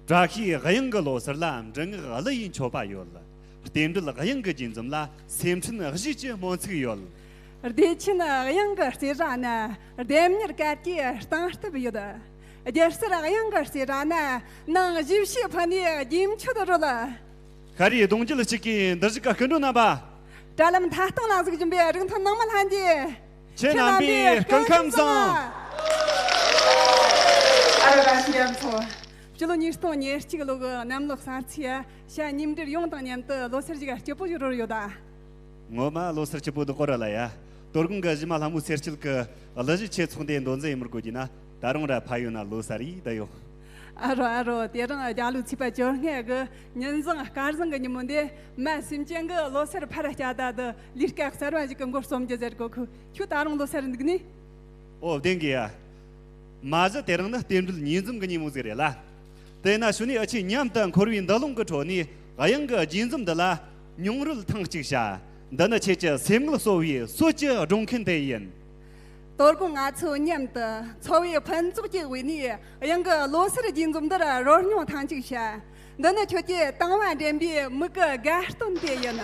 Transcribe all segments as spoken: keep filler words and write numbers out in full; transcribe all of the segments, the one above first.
བཀྲ་ཤིས་དབྱངས་ཀྱི་ལོ་སར་ལ་འབྲི་ངག་གླུ་ཡི་མཆོད་པ་ཡོད། རྟེན་འབྲེལ་དབྱངས་ཀྱི་རྗེས་འཛོམས་ལ་སེམས་ཁྲལ་གཞས་ཀྱི་སྨོན་ཚིག་ཡོད། བདེ་ཆེན་དབྱངས་ཀྱི་རྩེ་ར་ན། ལྡེམ་མྱུར་སྐར་གྱི་སྟེང་སྟབས་ཡོད། རྒྱལ་སར་དབྱངས་ཀྱི་རྩེ་ར་ན། ནང་བཞི་བྱེ་ཕུ་ནས་རྒྱུན་མཆོད་རོལ། ཤ་རིའི་གདུང་རྒྱུད་གཅིག་གི་འདུ་བྱེད་ཀྱི་སྐུ་མགྲོན་རྣམ་པ། དྲ་ལམ་མཐའ་སྟོང་ལ་གཟིགས་བཞིན་པའི་རིགས་མཐུན་ནང་མི་ལྷན་རྒྱས། ཁྱེད་རྣམ་པའི་སྐུ་ཁམས་བཟང་། ཨ་རོ་བཀྲ་ཤིས་རྒྱ་མཚོ། སྤྱི་ལོ་ཉིས་སྟོང་ཉེར་གཅིག་ལོ་གི་གནམ་ལོ་གསར་ཚེས་ཡ། ཤ་ཉིན་འབྲེལ་ཡོངས་དང་མཉམ་དུ་ལོ་སར་ཞིག་སྐྱིད་པོ་ཞིག་རོལ་ཡོད་ད། ངོ་མ་ལོ་སར་སྐྱིད་པོ་འདུག་གོ་ར་ལ་ཡ། དོ་དགོང་གི་གཞི་མ་ལྷ་མོ་སེར་སྐྱིད་ཀྱི་གླུ་གཞས་ཚོགས་འདུའི་མདོ་འཛིན་ཡིན་མི་དགོས་ཀྱི་ན། ད་རུང་ར་ཕ་ཡོད་ན་ལོ་སར་ཡིས་ད་ཡོད། ཨ་རོ་ཨ་རོ། དེ་རིང་རྒྱ་ལོའི་ཚེས་པ་བཅོ་ལྔ་གི་ཉིན་བཟང་སྐར་བཟང་གི་ཉིན་མོ་འདི། མ་སེམས་ཅན་གྱི་ལོ་སར་ཕར་བསྐྱལ་ད་དུ་ལས་ཀ་གསར་བ་ཞིག་གི་མགོ་རྩོམ་རྒྱུ་ཟེར་གོ་ཁུ། ཁྱོད་ད་རུང་ལོ་སར་འདུག་ནི། ཨོ་བདེན་གི་ཡ། མ་གཞི་དེ་རིང་ནི་རྟེན་འབྲེལ་ཉིས་འཛོམས་ཀྱི་ཉིན་མོ་ཟིག་རེད་ལ། དེས་ན་ཞུ་ནས་ཨ་ཆེ་མཉམ་དུ་འཁོར་བའི་འདུ་ལོང་གི་ཁྲོད་ནས་དབྱངས་ཀྱི་རྗེས་འཛོམས་འདི་ལ་མྱོང་རོལ་ཐེངས་གཅིག་བྱ། འདི་ནི་ཁྱེད་ཀྱི་སེམས་ངལ་གསོ་བའི་སྲོལ་གྱི་སྒྲུང་མཁན་དེ་ཡིན། དོ་དགོང་ང་ཚོ་མཉམ་དུ་འཚོ་བའི་ཕུན་ཚོགས་ཀྱི་དབུས་ནས་དབྱངས་ཀྱི་ལོ་སར་རྗེས་འཛོམས་འདིར་རོལ་མྱོང་ཐེངས་གཅིག་བྱ། འདི་ནི་ཁྱོད་ཀྱི་དང་བ་འདྲེན་པའི་མིག་གི་དགའ་སྟོན་དེ་ཡིན།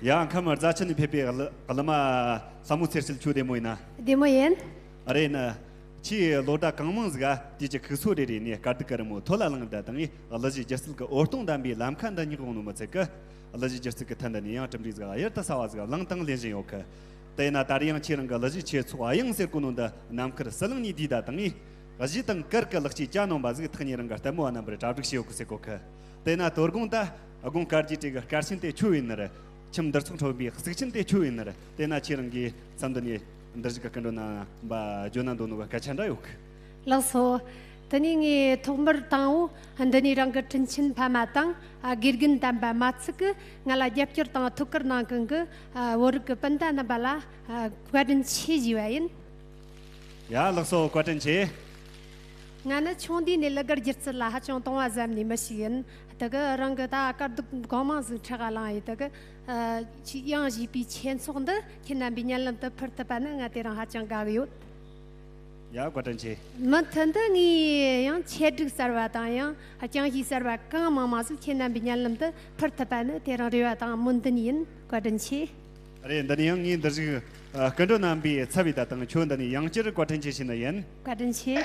ཡང་ཁམས་རྫ་ཆུ་ནས་ཕེབས་པའི་གླུ་གླུ་མ་ལྷ་མོ་ཚེ་སྐྱིད་ཁྱོད་བདེ་མོ་ཡིན་ན། བདེ་མོ་ཡིན། ཨ་རེད་ན། ཆེས་ལོ་ཟླ་གང་མང་ཟིག་ག་དུས་ཀྱི་ཁུག་སོ་རེ་རེ་ནས་དཀའ་སྡུག་གི་རི་མོ་ཐོད་ལ་བླངས་བསྡད་དང་ངས་གླུ་གཞས་སྒྱུ་རྩལ་གྱི་འོད་སྟོང་ལྡན་པའི་ལམ་ཁ་འདི་སྙེག་འོང་ནོ་མི་ཚད་གི། གླུ་གཞས་སྒྱུ་རྩལ་གྱི་ཐད་འདི་ནས་ཡང་གྲུབ་འབྲས་ཟིག་གཡུར་དུ་ཟ་བ་ཟིག་བླངས་དང་ལེན་བཞིན་ཡོད་གི། དེས་ན་ད་རེས་ཡང་ཁྱེད་རང་གི་གླུ་གཞས་ཆོས་ཚོགས་དབྱངས་ཟེར་གོ་ནོ་འདི་ནམ་མཁར་ཟི་ལིང་ནས་བསྡུས་བསྡད་དང་ངས། གཞས་དང་གར་གྱི་ལེགས་སྐྱེས་གྱ་ནོམ་པ་ཟིག་ཐག་ཉེ་རིང་གི་ལྟད་མོ་བ་རྣམ་པར་གྲ་སྒྲིག་བྱས་ཡོད་གི་ཟེར་གོ་གི། དེས་ན་དོ་དགོང་ད་དགོང་དཀར་གྱི་གྲས་ཀྱི་སྐར་ཆེན་དེ་ཁྱོད་ཡིན་ནི་རེད། ཁྱིམ་འདིར་ཚོགས་ཁྲོམ་པའི་གཟུགས་ཅན་དེ་ཁྱོད་ཡིན་ནི་རེད། དེས་ན་ཁྱེད་རང་གིས་མཚམས་འདི་ནས་འདིར་བཞུགས་ཀྱི་སྐུ་མགྲོན་རྣམ་པ་བརྗོད་ན་འདོད་ནོ་གི་སྐད་ཆ་འདྲ་ཡོད་གི། ལགས་སོ། དེ་ནས་ངས་ཐོག་མར་དང་པོ་འདི་ནས་རང་གི་དྲིན་ཆེན་ཕ་མ་དང་། ཨ། དགེ་རྒན་དམ་པ་མ་ཚིག་གིས་ང་ལ་རྒྱབ་སྐྱོར་དང་ཐུགས་ཁུར་གནང་མཁན་གྱི། ཨ། བོད་རིགས་ཀྱི་སྤུན་ཟླ་རྣམ་པ་ལ། ཨ། བཀའ་དྲིན་ཆེ་ཞུས་པ་ཡིན། ཡ། ལགས་སོ། བཀའ་དྲིན་ཆེ། ང་ནི་ཆུང་དུས་ནས་གླུ་གར་སྒྱུ་རྩལ་ལ་ཧ་ཅང་དུང་བ་བཟབ་ནས་མི་ཞིག་ཡིན། དེ་གི་རང་གི་ད་དཀའ་སྡུག་གང་མང་ཟིག་འཕྲད་ག་ལངས་ཡོད། དེ་གི། ཨ། ཆེས་དབྱངས་ཞེས་པའི་ཆོས་ཚོགས་འདི་ཁྱེད་རྣམ་པའི་སྙན་ལམ་དུ་ཕུལ་ཐུབ་པ་ནི་ང་དེ་རིང་ཧ་ཅང་དགའ་གི་ཡོད། ཡ། བཀའ་དྲིན་ཆེ། མུ་མཐུད་དུ་ངས་ཡང་ཆེད་སྒྲིག་གསར་བ་དང་ཡང་རྐྱང་གཞས་གསར་བ་གང་མང་མང་ཟིག་ཁྱེད་རྣམ་པའི་སྙན་ལམ་དུ་ཕུལ་ཐུབ་པ་ནི་དེ་རིང་རེ་བ་དང་སྨོན་འདུན་ཡིན། བཀའ་དྲིན་ཆེ། རེད། འདི་ནས་ཡང་ངས་འདིར་བཞུགས། ཨ། སྐུ་མགྲོན་རྣམ་པའི་ཚབ་བྱས་ད་དང་ཁྱོད་འདི་ནས་ཡང་བསྐྱར་བཀའ་དྲིན་ཆེ་ཞུ་ནི་ཡིན། བཀའ་དྲིན་ཆེ།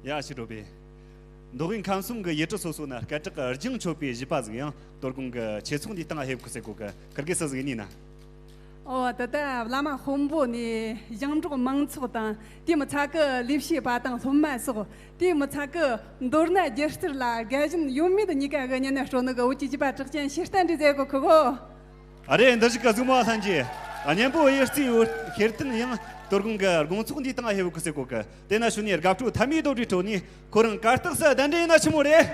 ཡ། ཞེ་དྲག་པས། མདོ་དབུས་ཁམས་གསུམ་གྱི་ཡུལ་གྲུ་སོ་སོ་ན་སྐད་གྲགས་ཀྱི་རྒྱང་མཆོད་པའི་གཞས་པ་ཟིག་ཡང་དོ་དགོང་གི་ཆོས་ཚོགས་འདིའི་སྟེང་ཕེབས་གི་ཟེར་གོ་གི། ཁིར་གི་སུ་ཟིག་ཡིན་ན། ཨོ། ད་ལྟ་བླ་མ་དཔོན་པོ་ནས་ཞིང་འབྲོག་མང་ཚོགས་དང་། དེ་མི་ཚད་ཀི་ལས་བྱེད་པ་དང་སློབ་མ་སོགས། དེ་མི་ཚད་ཀི་མདོར་ན་སྒྱུ་རྩལ་ལ་དགའ་ཞེན་ཡོད་མེད་གཉིས་ཀ་གི་ཉིན་ནས་སྤྲོ་ནི་གི་བོད་ཀྱི་བྱིས་པ་གྲགས་ཅན་ཤེས་ལྡན་འདྲ་ཟེར་གོ་ཁི་གོ། ཨ་རེ། འདི་ཞིག་གི་གཟིགས་མོ་བ་ལྷན་རྒྱས། གཉན་པོ་གཡུ་རྩེའི་འོད་ཤེར་ཐིན་ཡང་དོ་དགོང་གི་དགོང་ཚོགས་འདིའི་སྟེང་ཕེབས་གི་ཟེར་གོ་གི། དེ་ན་ཞུ་ནས་དགའ་སྤྲོ་ཐ་མའི་རྡོ་རིང་ཁྲོད་ནས་ཁོ་རང་གར་སྟེགས་སུ་གདན་འདྲེན་ཡིན་ན་ཆི་མོ་རེད།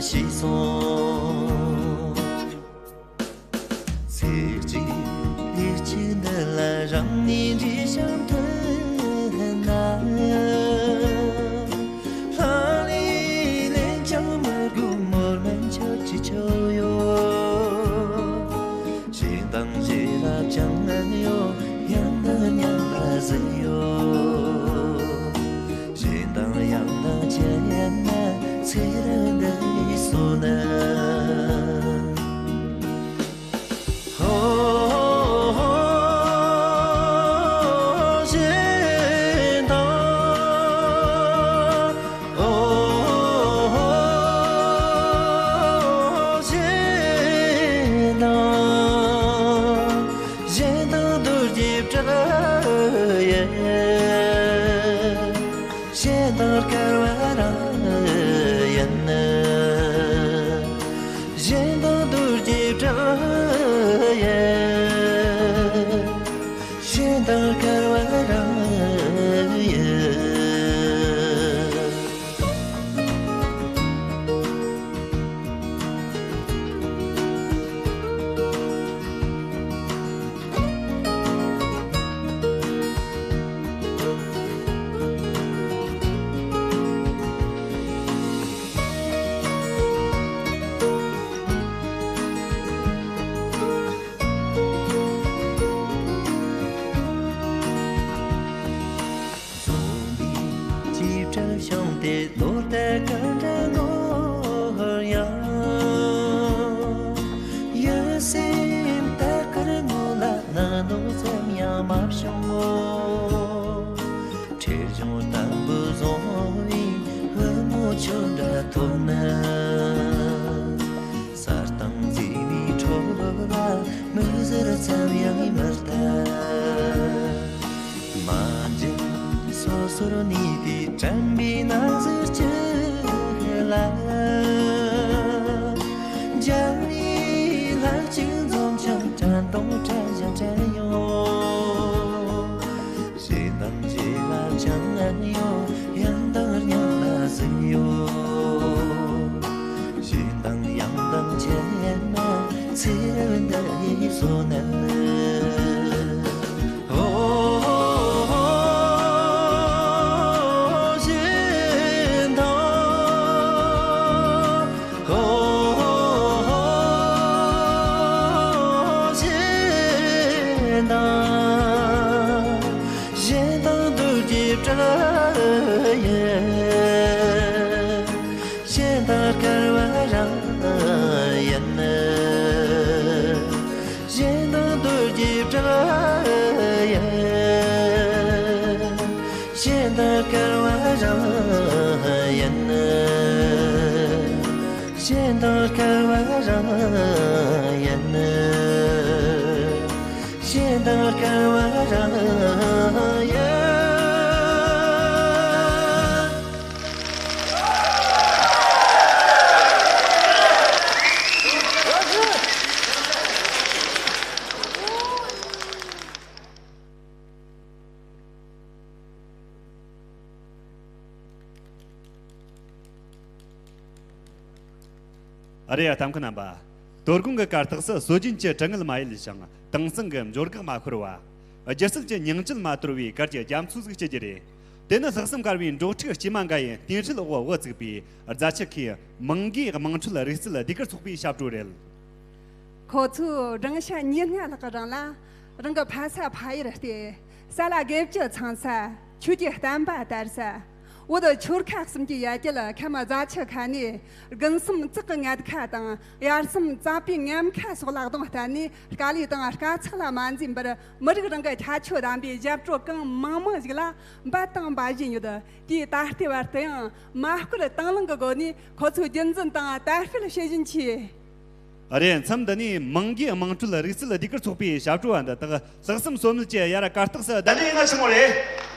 ཞེས་གསུངས། ཚེ་གཅིག་ལུས་གཅིག་འདི་ལ་རང་ནས་འདྲིས་ཤིང་ཐུལ་ན། ལྷང་ལེ་ལེན་ཀྱང་མི་དགོས་མོར་མན་ཆད་ཀྱི་ཆོས་ཡོད། གཞན་དང་གཞན་ལ་ཅང་ངན་ཡོད། ཡང་དག་མྱང་ལ་གཟིགས་ཡོད། གཞན་དང་ཡང་དག་ཅི་ཡིན་ན། ཚེ་རབས་འདི་ཡི་བསོད་ནམས། ཧོ་ཧོ་ཧོ། གཞན་དང་། ཨོ། གཞན་དང་། གཞན་དང་རྡོ་རྗེ་བྲལ་ཡིན། གཞན་དང་སྐལ་བ་རང་ཡིན། གཞན་དང་རྡོ་རྗེ་བྲལ་ཡིན། གཞན་དང་སྐལ་བ་རང་ཡིན། བཟོ་མེད་ཀྱི་བྲལ་བྱུང་སྟེ། ལོ་ཟླ་གང་འདྲ་འགོར་ཡང་། ཡིད་སེམས་ལྟར་དཀར་ངོ་ལ་ན་ནོ་ཙམ་ཡང་མ་བྱུང་ངོ་། ཁྲེལ་གཞུང་ལྟ་བུ་བཟུང་བའི་བུ་མོ་ཁྱོད་འདྲ་ཐོབ་ན། གསར་དང་མཛེས་མའི་འཕྲོ་ལ་མིག་ཟུར་ཙམ་ཡང་མི་ལྟ། མ་འཇིགས་སོ་སོར་གནས་ཏེ། དྲན་པའི་ནང་ཟུར་གྱི་ལ། འཇམ་པའི་ལྷ་གཅིག་འཛོམས་ཀྱང་། དྲན་དང་དྲན་བཞིན་དྲན་ཡོང་། གཞན་དང་གཞན་ལ་ཅང་ངན་ཡོད། ཡང་དག་མྱང་ལ་གཟིགས་ཡོད། གཞན་དང་ཡང་དག་མཇལ་ན། ཚེ་རབས་འདི་ཡི་བསོད་ནམས། ཨོ། གཞན་དང་། ཨོ། གཞན་དང་། གཞན་དང་རྡོ་རྗེ་བྲལ་ཡིན། གཞན་དང་སྐལ་བ་རང་ཡིན། གཞན་དང་རྡོ་རྗེ་བྲལ་ཡིན། གཞན་དང་སྐལ་བ་རང་ཡིན། གཞན་དང་སྐལ་བ་རང་ཡིན། གཞན་དང་སྐལ་བ་རང་ཡིན། ཨ་རེ་ཡ། གཏམ་མཁན་རྣམ་པ། དོ་དགོང་གི་གར་སྟེགས་སུ་སྲོལ་རྒྱུན་གྱི་དྲི་ངད་མ་ཡལ་ཞིང་། དེང་སང་གི་འབྱོར་འགག་མ་ཤོར་བ། སྒྱུ་རྩལ་གྱི་ཉིང་བཅུད་མ་དོར་བའི་གར་གྱི་རྒྱ་མཚོ་ཟིག་སྐྱེ་རྒྱུ་རེད། དེ་ནི་ལྷག་བསམ་དཀར་བའི་འབྲོག་ཕྲུག་སྐྱེས་མ་འགའ་ཡི་རྟེན་འབྲེལ་འོག་དབུ་བཙུགས་པའི་རྫ་ཆུ་ཁའི་མང་གི་དམངས་ཁྲོད་རིག་རྩལ་ཟློས་གར་ཚོགས་པའི་ཞབས་བྲོ་རེད། ཁོ་ཚོས་བགྲང་བྱ་ཉེར་ལྔ་ལྷག་གི་རིང་ལ། རང་གི་ཕ་ས་ཕ་ཡུལ་སྟེ། ས་ལ་དགེ་བཅུ་ཚང་ས། ཆོས་ཀྱི་བསྟན་པ་དར་ས། བོད་ཆོལ་ཁ་གསུམ་གྱི་ཡ་གྱལ་ཁམས་རྫ་ཆུ་ཁ་ནས། དགུན་གསུམ་བཙག་གི་མངལ་ཁ་དང་དབྱར་གསུམ་རྩྭ་པའི་ཉམས་ཁ་སོགས་ལ་གདོང་གཏད་ནས། དཀའ་ལས་དང་དཀའ་ཚེགས་ལ་མ་འཛེམས་པར། མི་རིགས་རང་གི་ཁྱད་ཆོས་ལྡན་པའི་ཞབས་བྲོ་གང་མང་མང་ཞིག་ལ་འབད་དང་འབད་བཞིན་ཡོད། དེས་ད་ལྟའི་བར་དུ་ཡང་མ་བསྐུལ་དང་བླངས་ཀྱི་སྒོ་ནས། ཁོ་ཚོའི་རྒྱུན་འཛིན་དང་དར་སྤེལ་བྱེད་བཞིན་མཆིས། རེད། མཚམས་འདི་ནས་མང་གི་དམངས་ཁྲོད་རིག་རྩལ་ཟློས་གར་ཚོགས་པའི་ཞབས་བྲོ་བ་འདི་དག་ལྷག་བསམ་སོ་མེད་ཀྱིས་ཡར་གར་སྟེགས་སུ་གདན་འདྲེན་གནང་བྱུང་བ་རེད།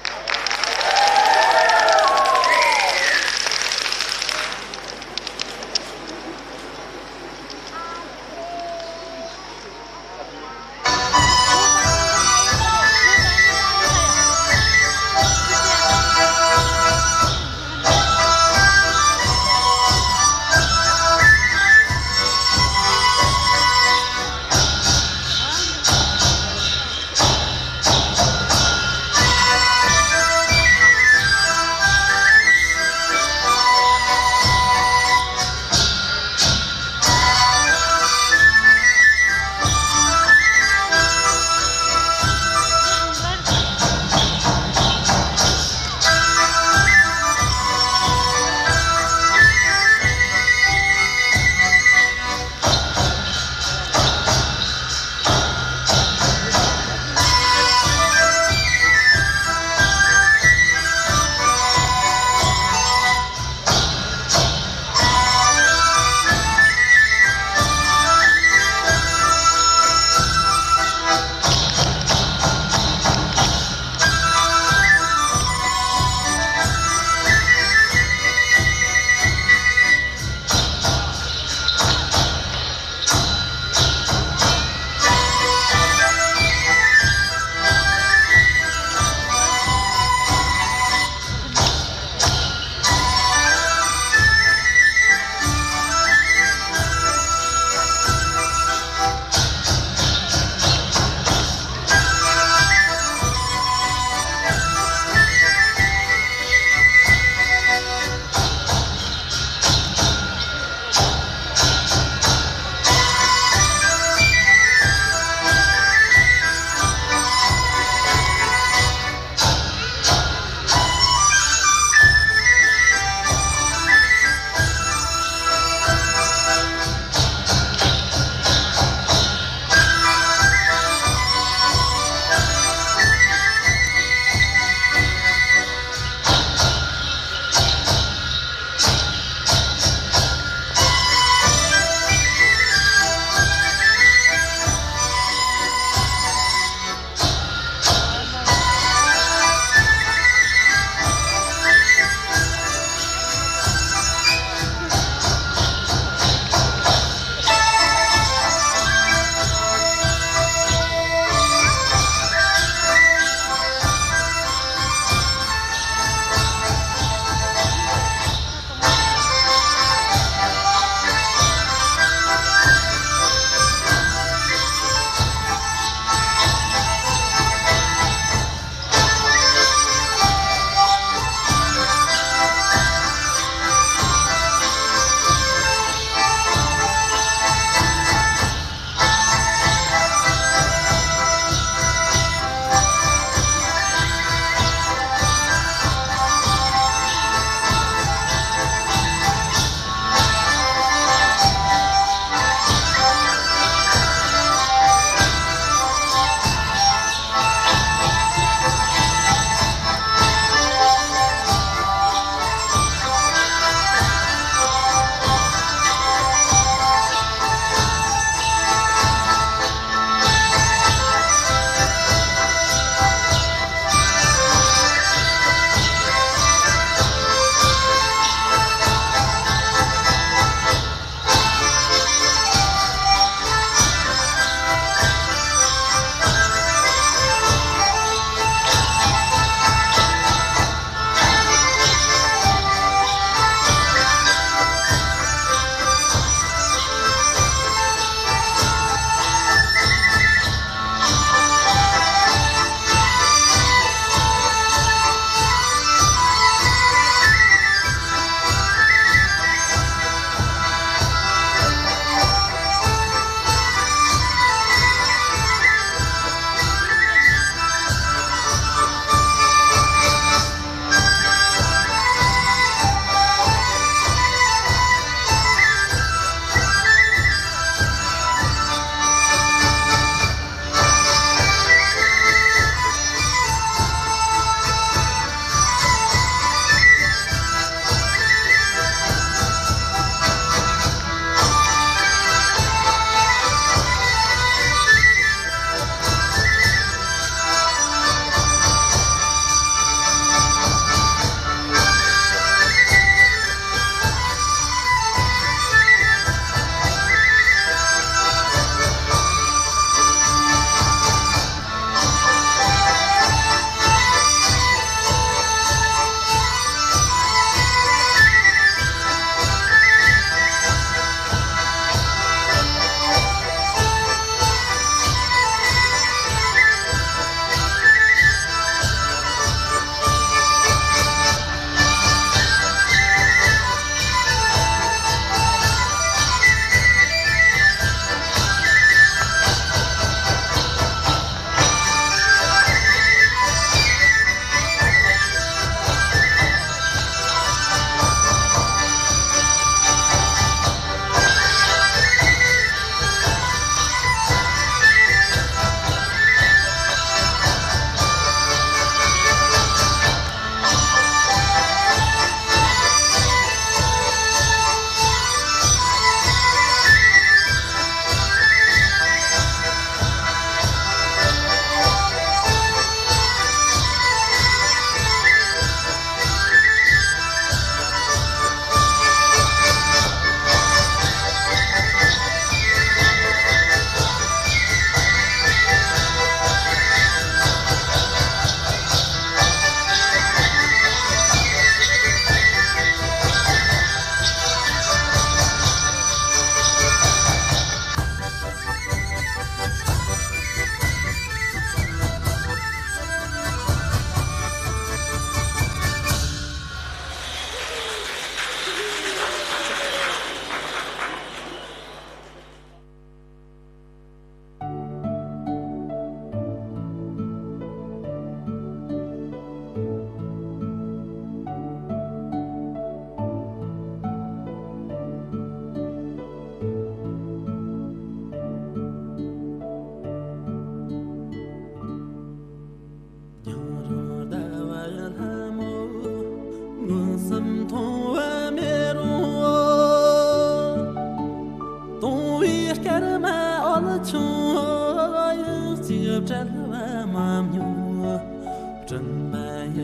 པ་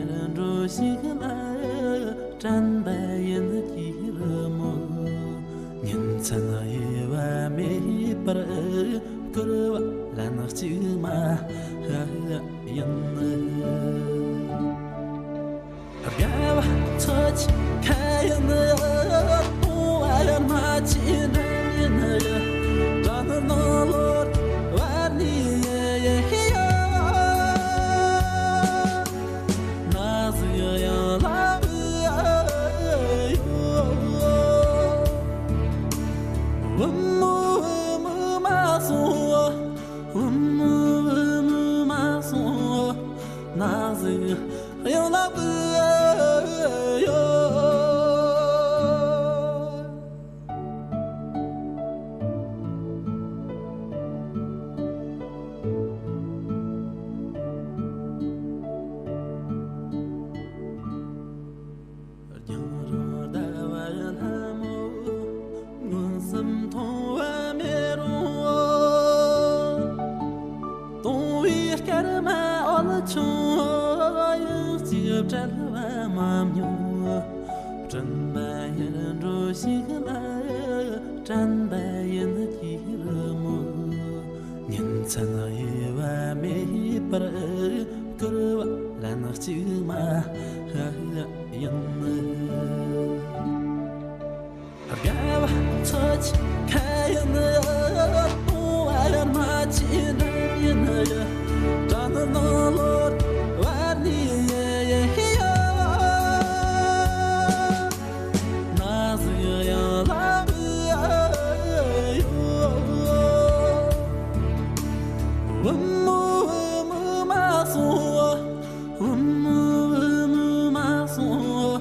ཡར་འགྲོ་ཞིག་ལ་དྲན་པ་ཡིན་གྱི་རི་མོ། ཉིན་མཚན་དབྱེ་བ་མེད་པར་བསྐོར་བ་ལན་གཅིག་མ་ཡིན། དགའ་བ་ཚོགས་ཀྱི་ཁ་ཡིན། སྟོང་བ་ཡར་མ་ཆེ་འདྲ་ཡིན། དགྲ་ནོར་ནང་ལོར་བར་ནས་ཡོད། ན་ཟིག་ཡང་ལ་བུ་ཡོད། བུ་མོ་བུ་མོ་མ་སོང་། བུ་མོ་བུ་མོ་མ་སོང་། ན་ཟིག་ཡང་ལ་བུ་ཡོད། རྒྱང་རིང་ཟླ་བ་ལྷ་མོ། མངོན་སུམ་མཐོང་བ་མེད་རུང་། སྟོང་བའི་སྐར་མ་འོད་ཆུང་། ཡང་གཅིག་བྲལ་བ་མ་མྱོང་། དྲན་པ་ཡར་འགྲོ་ཞིག་ལ་དྲན་པ་ཡིན་གྱི་རི་མོ། ཉིན་མཚན་དབྱེ་བ་མེད་པར་བསྐོར་བ་ལན་གཅིག་མ་ཡིན། དགའ་བ་ཚོགས་ཀྱི་ཁ་ཡིན། སྟོང་བ་ཡར་མ་ཆེ་འདྲ་ཡིན། དགྲ་ནོར་ནང་ལོར་བར་ནས་ཡོད། ན་ཟིག་ཡང་ལ་བུ་ཡོད། བུ་མོ་བུ་མོ་མ་སོང་། བུ་མོ་བུ་མོ་མ་སོང་།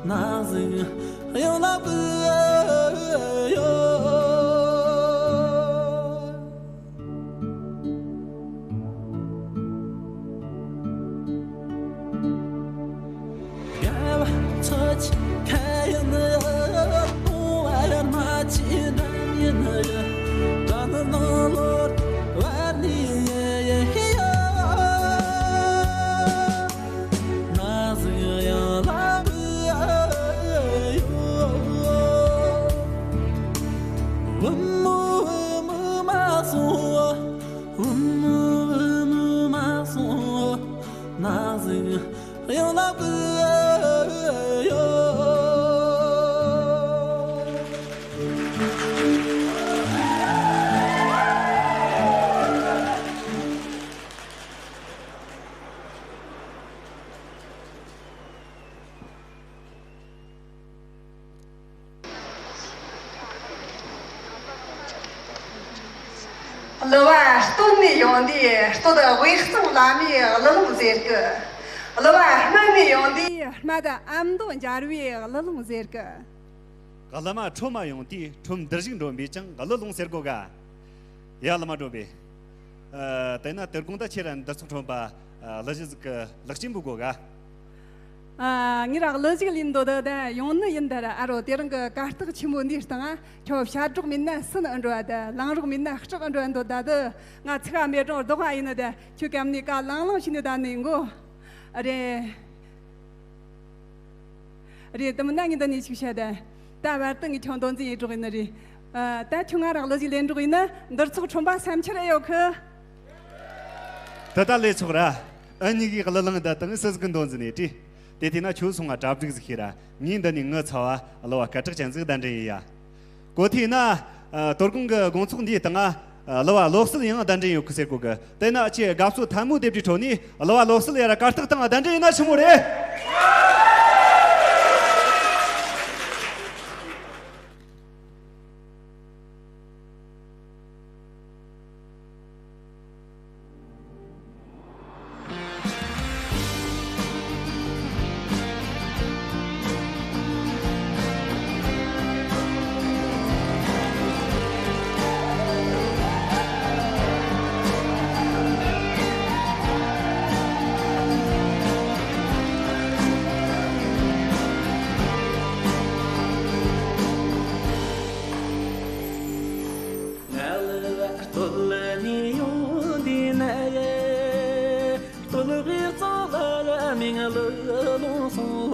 ན་ཟིག་ཡང་ལ་བུ་ཡོད། དགའ་བ་ཚོགས་ཀྱི་ཁ་ཡིན། སྟོང་བ་ཡར་མ་ཆེ་འདྲ་ཡིན། དགྲ་ནོར་ནང་ལོར་བར་ནས་ཡོད། ན་ཟིག་ཡང་ལ་བུ་ཡོད། བུ་མོ་བུ་མོ་མ་སོང་། བུ་མོ་བུ་མོ་མ་སོང་། ན་ཟིག་ཡང་ལ་བུ་ཡོད། གླུ་བ་སྟོད་ནས་ཡོང་དུས་སྟོད་དབུས་གཙང་བླ་མའི་གླུ་ལུང་ཟེར་གི། གླུ་བ་སྨད་ནས་ཡོང་དུས་སྨད་ཨ་མདོ་འབྱར་བའི་གླུ་ལུང་ཟེར་གི། གླུ་མ་ཁྲོམ་མ་ཡོང་དུས་ཁྲོམ་འདིར་བཞུགས་འགྲོ་བས་ཀྱང་གླུ་ལུང་ཟེར་གོ་ག། ཡ་གླུ་མ་འགྲོ་བས། ཨ། དེས་ན་དེ་དགོང་ད་ཁྱེད་ར་འདི་ཚོགས་ཁྲོམ་པ་གླུ་གཞས་ཟིག་གི་ལེགས་སྐྱེས་འབུལ་གོ་ག། ཨ། ངེད་ར་གླུ་གཞས་ལེན་འདོད་ད་ད་ཡོང་ནི་ཡིན། ད་ར་ཨ་རོ་དེ་རིང་གི་གར་སྟེགས་ཆེན་མོ་འདིའི་སྟེང་ང་ཁྱོད་ཞབས་བྲོ་མེད་ན་སུན་ཨེ་འགྲོ་བ། ད་ལངས་རོགས་མེད་ན་སྐྲག་ཨེ་འགྲོ་བ་འདོད་ད། ད་ང་ཚིག་ག་མེད་རུང་རྡོག་ག་ཡིན་ནི། ད་ཁྱོད་གམ་ནས་ཀ་ལང་ལང་བྱས་ནས་ད་ནི་འགོ་རེད། རེད། དེ་མིན་ན་ངས་འདི་ནས་ཅིག་བཤད་དེ། ད་བར་དུ་ངས་ཁྱོད་མདོ་འཛིན་ཡེ་འགྲོ་ཡིན་ནི་རེད། ཨ། ད་ཁྱོད་ང་ར་གླུ་གཞས་ལེན་འགྲོ་ཡིན་ན་འདིར་ཚོགས་ཁྲོམ་པ་སེམས་ཁྱེར་ཨེ་ཡོད་གི། དེ་ད་ལས་ཆོག་ར། ཨ་ནི་གི་གླུ་ལེན་ད་དང་སུ་ཟིག་གི་མདོ་འཛིན་ཡེ་དྲིས། དེ་དུས་ན་ཁྱོད་སོང་ང་གྲ་སྒྲིག་ཟིག་བྱོས་ར། ངས་འདི་ནས་ངའི་ཚབ་བ་གླུ་བ་སྐད་གྲགས་ཅན་ཟིག་གདན་འདྲེན་ཡེ་ཡ། གོ་ཐོས་ན། ཨ། དོ་དགོང་གི་དགོང་ཚོགས་འདིའི་སྟེང་ང་། ཨ། གླུ་བ་བློ་གསལ་ཡང་གདན་འདྲེན་ཡོད་གི་ཟེར་གོ་གི། དེས་ན་ཁྱེད་དགའ་བསུ་ཐལ་མོ་རྡེབ་སྒྲའི་ཁྲོད་ནས་གླུ་བ་བློ་གསལ་ཡར་ར་གར་སྟེགས་སྟེང་ང་གདན་འདྲེན་ཡེ་ན་ཆི་མོ་རེད། ང་ལ་ལོངས་སོང་།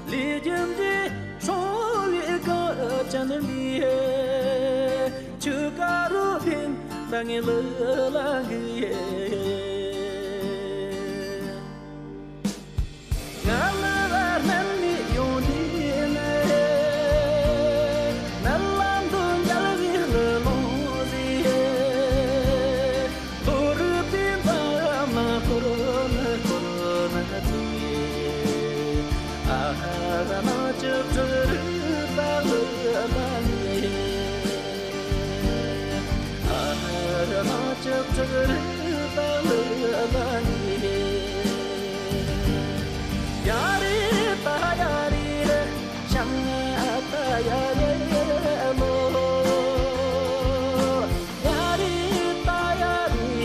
ལས་རྒྱུ་འབྲས་སྲོག་ལས་གང་ཅན་མི། ཆུ་ཀ་རུ་འཕེན་ད་ངའི་ལ་ལ་གི། ང་ལ་ལ་སྨན་མི་ཡོང་དུས་ནས། ནད་ལམ་དུ་འཇལ་བའི་ལུས་ལོངས་ཟིན། ལོ་རུ་པིན་པ་མ་འཁོར་ན་འཁོར་ན་ཚུལ། ཨ་ཧ་ན་ཅི་ཕྲུ་རུ་པ་ལུ་ལ་ནི། ཨ་ཧ་ན་ཅི་ཕྲུ་རུ་པ་ལུ་ལ་ནི། ཡ་རི་ད་ཡ་རི་ཤང་ད་ཡ་རི་ལོ། ཡ་རི་ད་ཡ་རི།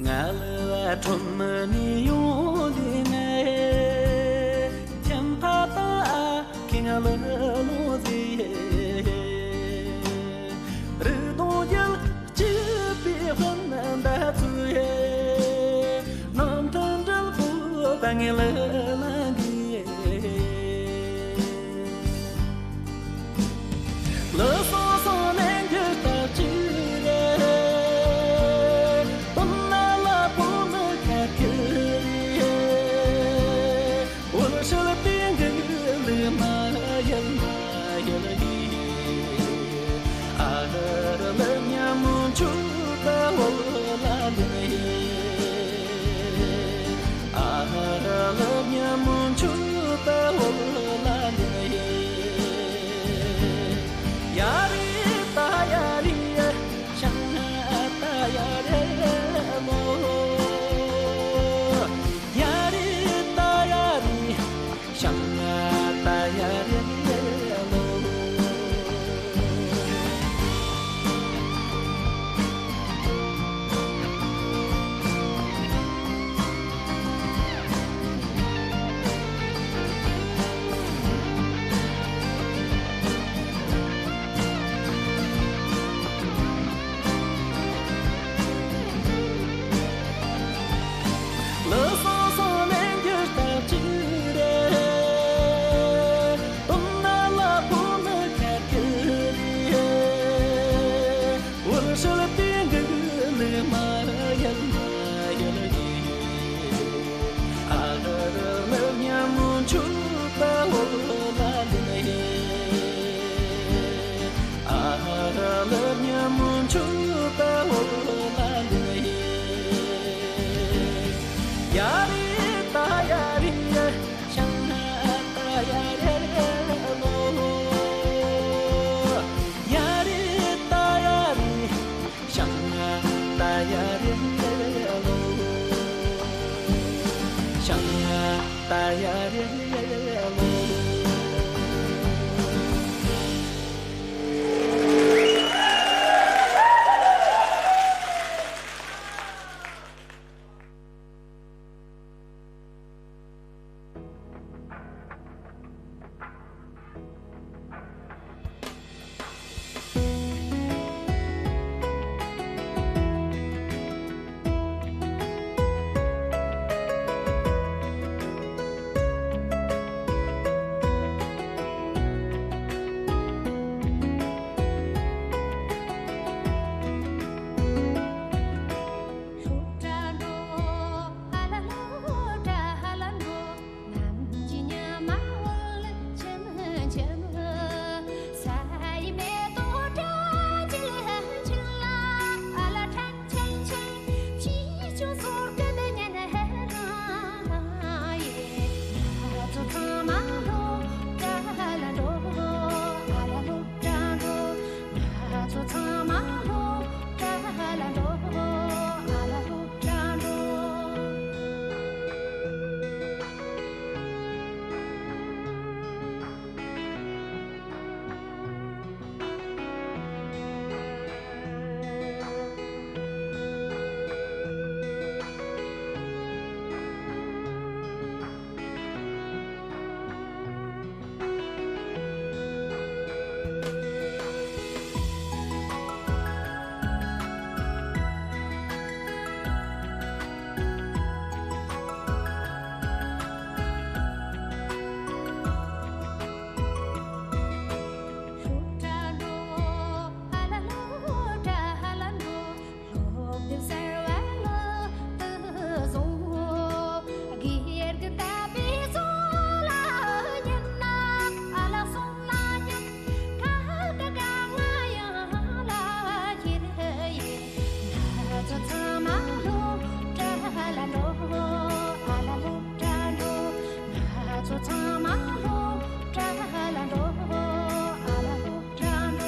ང་ལ་ཁྲོམ་ནས་ཡོང་དུས་ནས། ཁྱིམ་ཕ་དང་ཨ་ཁེ་ང་ལ་ལོ་ཟེར། རི་དྭགས་རྒྱལ་གཅིག་པའི་དཔོན་ཟླ་ཚུལ། རྣམ་ཐར་འབྲེལ་པོ་ད་ངའི་ལ་ལ་གི། ལུས་སོ་སོ་ནས་འགྱུར་ལྟར་གྱུར་རེ། དོན་ན་ལ་པོ་ནི་ཁ་ཁྱུ་རེ། འོད་ཧྲིལ་པོའི་འགུལ་ལུགས་མ་ཡལ་མ་ཡལ་གྱིས། ཨ་ཧ་ར་ལ་ཉམ་མོ་མཆུ་ད་འོ་ལ་ལུ་ཡེ། ཨ་ཧ་ར་ལ་ཉམ་མོ་མཆུ་ད་འོ་ལ་ལུ་ཡེ། ཡ་རི་ད་ཡ་རི་ཡེ། ཤང་ད་ཡ་རི་མོ། ཡ་རི་ད་ཡ་རི། ཤང་ད་ཡ་རི་ལོ། ལུས་སོ་སོ་ནས་འགྱུར་ལྟར་གྱུར་རེ། དོན་ན་ལ་པོ་ནི་ཁ་ཁྱུ་རེ། འོད་ཧྲིལ་པོའི་འགུལ་ལུགས་མ་ཡལ་མ་ཡལ་གྱིས། ཨ་ཧ་ར་ལ་ཉམ་མོ་མཆུ་ད་འོ་ལ་ལུ་ཡེ། ཨ་ཧ་ར་ལ་ཉམ་མོ་མཆུ་ད་འོ་ལ་ལུ་ཡེ། ཡ་རི་ད་ཡ་རི་ཡེ། ཤང་ད་ཡ་རི་ལོ། ཡ་རི་ད་ཡ་རི། ཤང་ད་ཡ་རི་ལོ། ཤང་ད་ཡ་རི་ལོ། ཚོ་ཚང་མ་ལོ་ཏྲ་ལ་འགྲོ། ཨ་ལ་ལོ་ཏྲ་འགྲོ།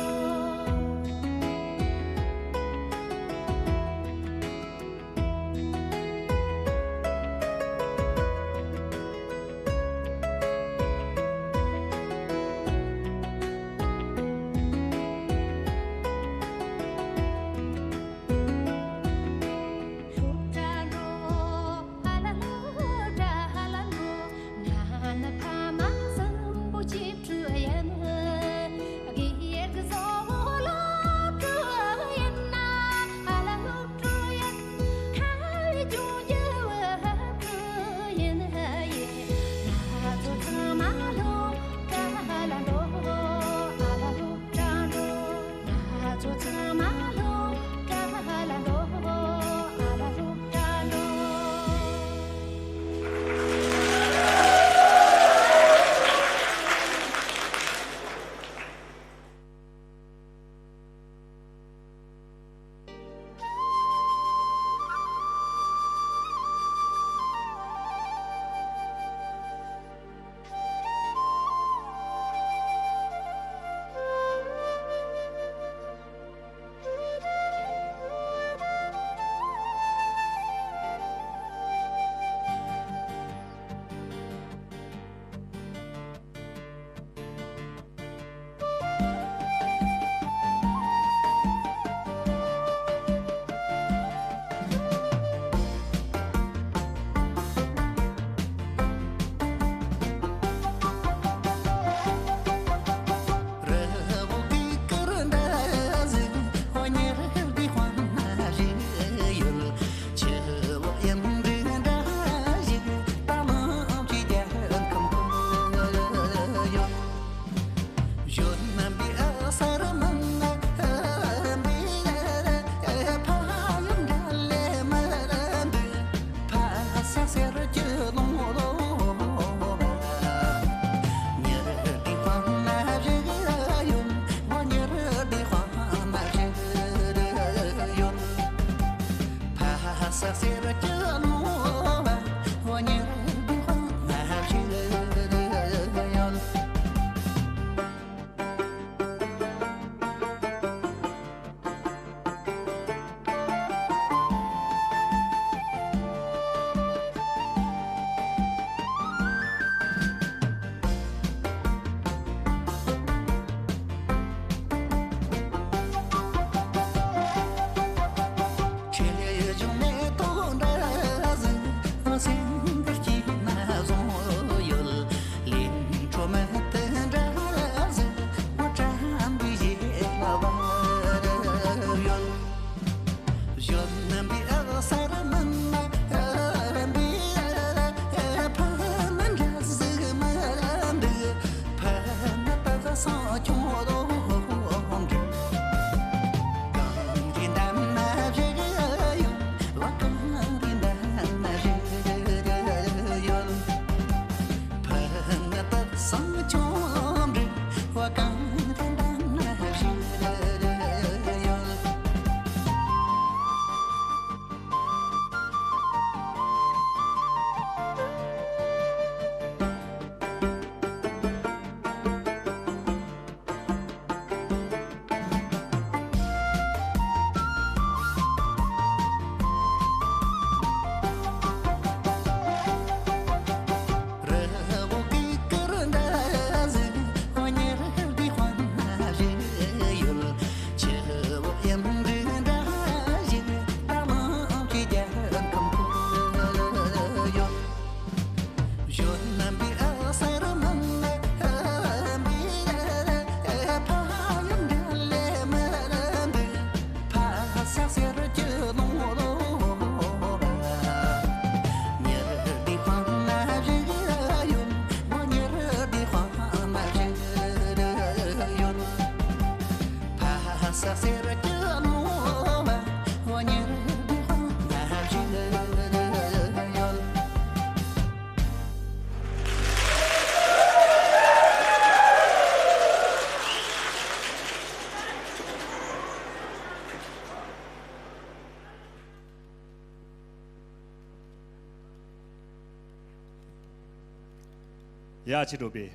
ཡ། ཆི་འགྲོ་པས།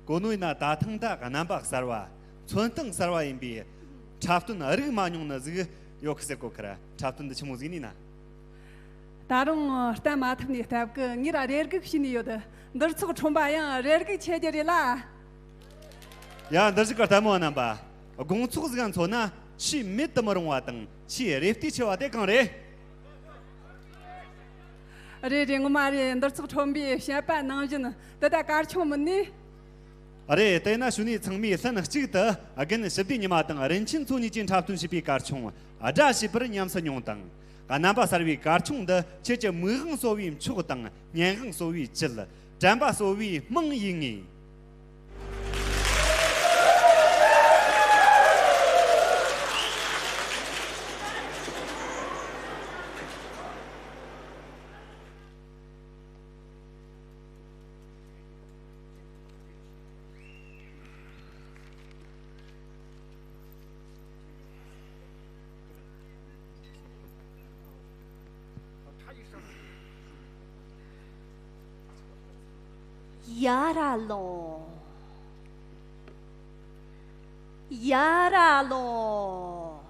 གོ་ནོ་ཡིན་ན་ད་ཐེངས་ད་རྣམ་པ་གསར་བ། མཚོན་སྟངས་གསར་བ་ཡིན་པའི་འཁྲབ་སྟོན་རིག་མ་མྱོང་ནི་ཟིག་ཡོད་གི་ཟེར་གོ་ཁར། འཁྲབ་སྟོན་འདི་ཆི་མོ་ཟིག་ནི་ན། ད་རུང་བལྟ་མ་ཐུབ་ནས་སྟབས་ཀི། ངས་ར་རེ་སྒུག་བྱས་ནས་ཡོད། འདིར་ཚོགས་ཁྲོམ་པ་ཡང་རེ་སྒུག་བྱེད་རྒྱུ་རེད་ལ། ཡ། འདིར་ཞུགས་གི་ལྟད་མོ་བ་རྣམ་པ། དགོང་ཚོགས་ཟིག་མཚོན་ན་ཆེས་མེད་དུ་མི་རུང་བ་དང་ཆེས་རེ་ལྟོས་ཆེ་བ་དེ་གང་རེད། རེད་རེད། ངོ་མ་རེད། འདིར་ཚོགས་ཁྲོམ་པའི་བཤད་པ་ནང་བཞིན་དེ་ད་གར་ཆུང་མིན་ནི། རེད། དེས་ན་ཞུ་ནས་ཚང་མས་ལྷན་གཅིག་ཏུ་རྒན་ཞི་བདེ་ཉི་མ་དང་རིན་ཆེན་མཚོ་གཉིས་ཀྱིས་འཁྲབ་སྟོན་བྱས་པའི་གར་ཆུང་སྒྲ་ཞེས་པར་ཉམས་སུ་མྱོང་དང་། རྣམ་པ་གསར་བའི་གར་ཆུང་འདི་ཁྱེད་ཀྱི་མིག་དབང་གསོ་བའི་མཆོག་དང་སྙན་དབང་གསོ་བའི་བཅུད། དྲན་པ་གསོ་བའི་རྨང་ཡིན་ངེས། ཡར་ལོངས། ཡར་ལོངས།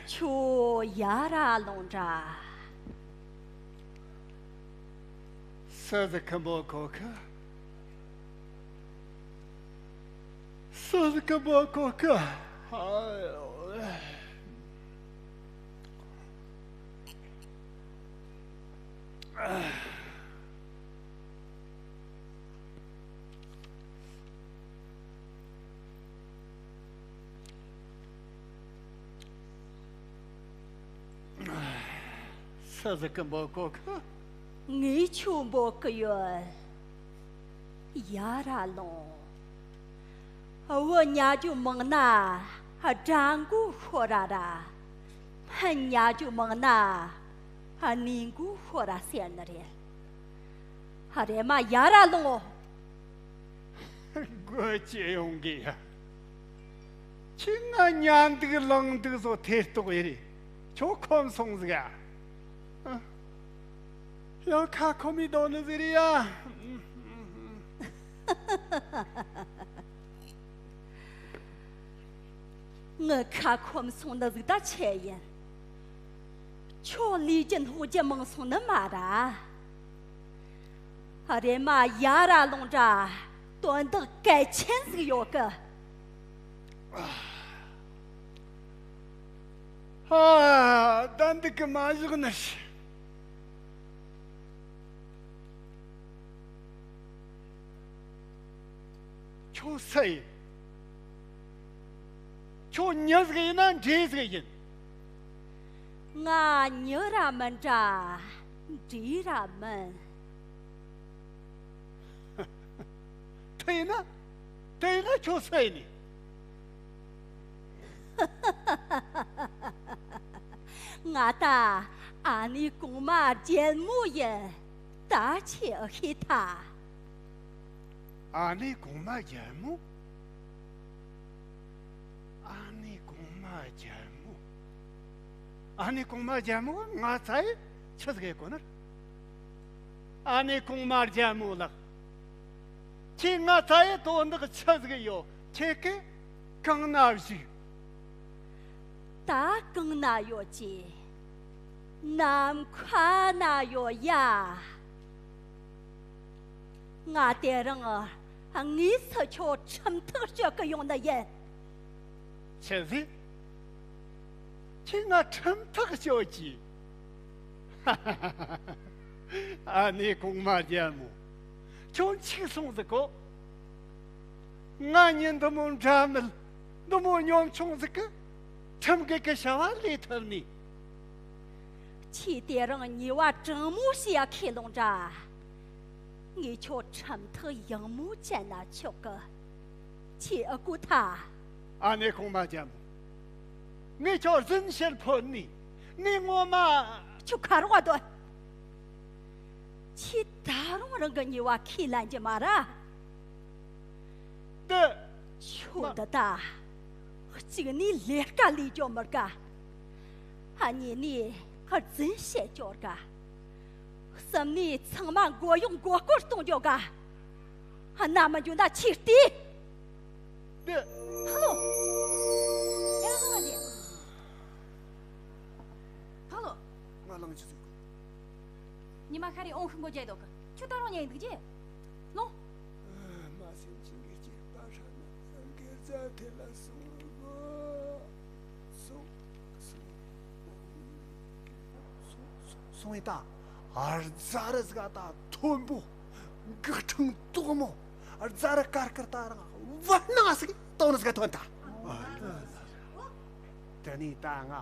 ཁྱོད་ཡར་ལོངས་དྲ། སུ་ཟིག་གི་འབོད་གོ་གི། སུ་ཟིག་གི་འབོད་གོ་གི། ཨ། སུ་ཟིག་གི་འབོད་གོ་གི། ངས་ཁྱོད་འབོད་གི་ཡོད། ཡར་ལོངས། བུ་ཉལ་རྒྱུ་མང་ན་དགྲ་མགོ་ཤོར་ར་ར། སྨན་ཉལ་རྒྱུ་མང་ན་གནས་མགོ་ཤོར་ར་ཟེར་ནི་རེད། རེམ་མ་ཡར་ལོངས། དགོད་ཀྱི་ཡོང་གི་ཡ། ཁྱོས་ང་ཉལ་འདུག་ལངས་འདུག་བཟོ་ཐེ་གཏོགས་ཡེ་རེད། ཁྱོད་ཁོམ་སོང་ཟིག་ཡ། ཡང་ཁ་ཁོམ་མི་དོ་ནི་ཟིག་རེད་ཡ། ངི་ཁ་ཁོམ་སོང་ནི་ཟིག་ད་ཆི་ཡིན། ཁྱོད་ལས་རྒྱུ་སྣོག་རྒྱུ་མང་སོང་ནི་མ་ར། རེམ་མ་ཡར་ལོངས་དྲ། དོན་དག་གལ་ཆེན་ཟིག་ཡོད་གི། ཨ། ད་འདི་གི་མ་བཞག་ནི་ཞིག་ཁྱོད་སུ་ཡིན། ཁྱོད་མྱི་ཟིག་ཡིན་ན་འདྲེ་ཟིག་ཡིན། ང་མྱི་ར་མིན་དྲ་འདྲེ་ར་མིན། དེ་ཡིན་ན། དེ་ཡིན་ན་ཁྱོད་སུ་ཡིན་ནི། ང་ད་ཨ་ནེ་གོང་མ་རྒྱལ་མོ་ཡིན། ད་ཁྱོས་ཤེས་ཐལ། ཨ་ནེ་གོང་མ་རྒྱལ་མོ། ཨ་ནེ་གོང་མ་རྒྱལ་མོ། ཨ་ནེ་གོང་མ་རྒྱལ་མོ་ང་ཚ་ཡི་ཆི་ཟིག་གོ་ནར། ཨ་ནེ་གོང་མ་རྒྱལ་མོ་ལགས། ཁྱེད་ང་ཚ་ཡི་དོན་དག་ཆི་ཟིག་ཡོད། ཁྱེད་ཀི་གང་ན་བཞུགས། ད་གང་ན་ཡོད་ཀྱི། ནམ་མཁའ་ན་ཡོད་ཡ། ང་དེ་རིང་དངོས་སུ་ཁྱོད་ཁྲིམས་ཐག་གཅོད་གི་ཡོང་ནི་ཡིན། ཆི་ཟིག་ཁྱེད་ང་ཁྲིམས་ཐག་གཅོད་ཀྱི། ཨ་ནེ་གོང་མ་རྒྱལ་མོ། ཁྱོད་འཆུག་སོང་ཟིག་གོ། ང་མྱི་འདི་མོ་འདྲ་མིན། འདི་མོ་གཉོམ་ཆུང་ཟིག་གི་ཁྲིམས་འགལ་གི་བྱ་བ་ལས་ཐུབ་ནི། ཁྱེད་དེ་རིང་ཉེས་པ་དྲང་མོ་བཤད་ཡ་ཁས་ལོངས་དྲ། ངས་ཁྱོད་ཁྲིམས་ཐག་ཡང་མོ་བཅད་ན་ཆོག་གི། ཁྱེད་ཨ་ཁུ་ཐ། ཨ་ནེ་གོང་མ་རྒྱལ་མོ། ངས་ཁྱོད་རྫུན་ཕྱིར་ཕོད་ནི། ངས་ངོ་མ། ཁྱོད་ཁ་རོག་སྡོད། ཁྱེད་ད་རུང་རང་གི་ཉེས་པ་ཁས་ལེན་གྱི་མ་ར། འདི། ཁྱོད་འདི་ད། གཅིག་ནས་ལས་ཀ་ལས་རྒྱུ་མི་དགའ། གཉིས་ནས་རྫུན་བཤད་རྒྱུ་དགའ། བཙུན་མོ་ཚང་མ་མགོ་གཡོག་མགོ་སྐོར་གཏོང་རྒྱུ་ག། ན་མི་འཇོན་ད་ཆེ་ལྟོས། ཧ་ལོ། ཡར་ལངས་ཨ་ཅེ། ཧ་ལོ། ང་ལངས་ཆི་ཟིག་ཉི་མ་ཤར་རེ་ཨོང་ཤིང་གོ་རྒྱལ་དོ་གི། ཁྱོད་ད་རུང་ཉལ་འདུག་རྗེ། ལོ། མ་སེམས་ཅན་གྱི་སྐྱེས་པ་ཧྲ་ན་སངས་རྒྱས་རྫ་དེ་ལ་སོང་གོ། སོང་། སོང་། སོང་། སོང་ཡིན་ད། ཨར་རྫ་རི་ཟིག་ད་མཐོན་པོ། འགག་ཕྲེང་དོག་མོ། རྫ་རི་དཀར་དཀར་ད་རང་བར་སྣང་ཟིག་དོག་ནི་ཟིག་ཐོན་ད། དེ་ནས་ད་ང་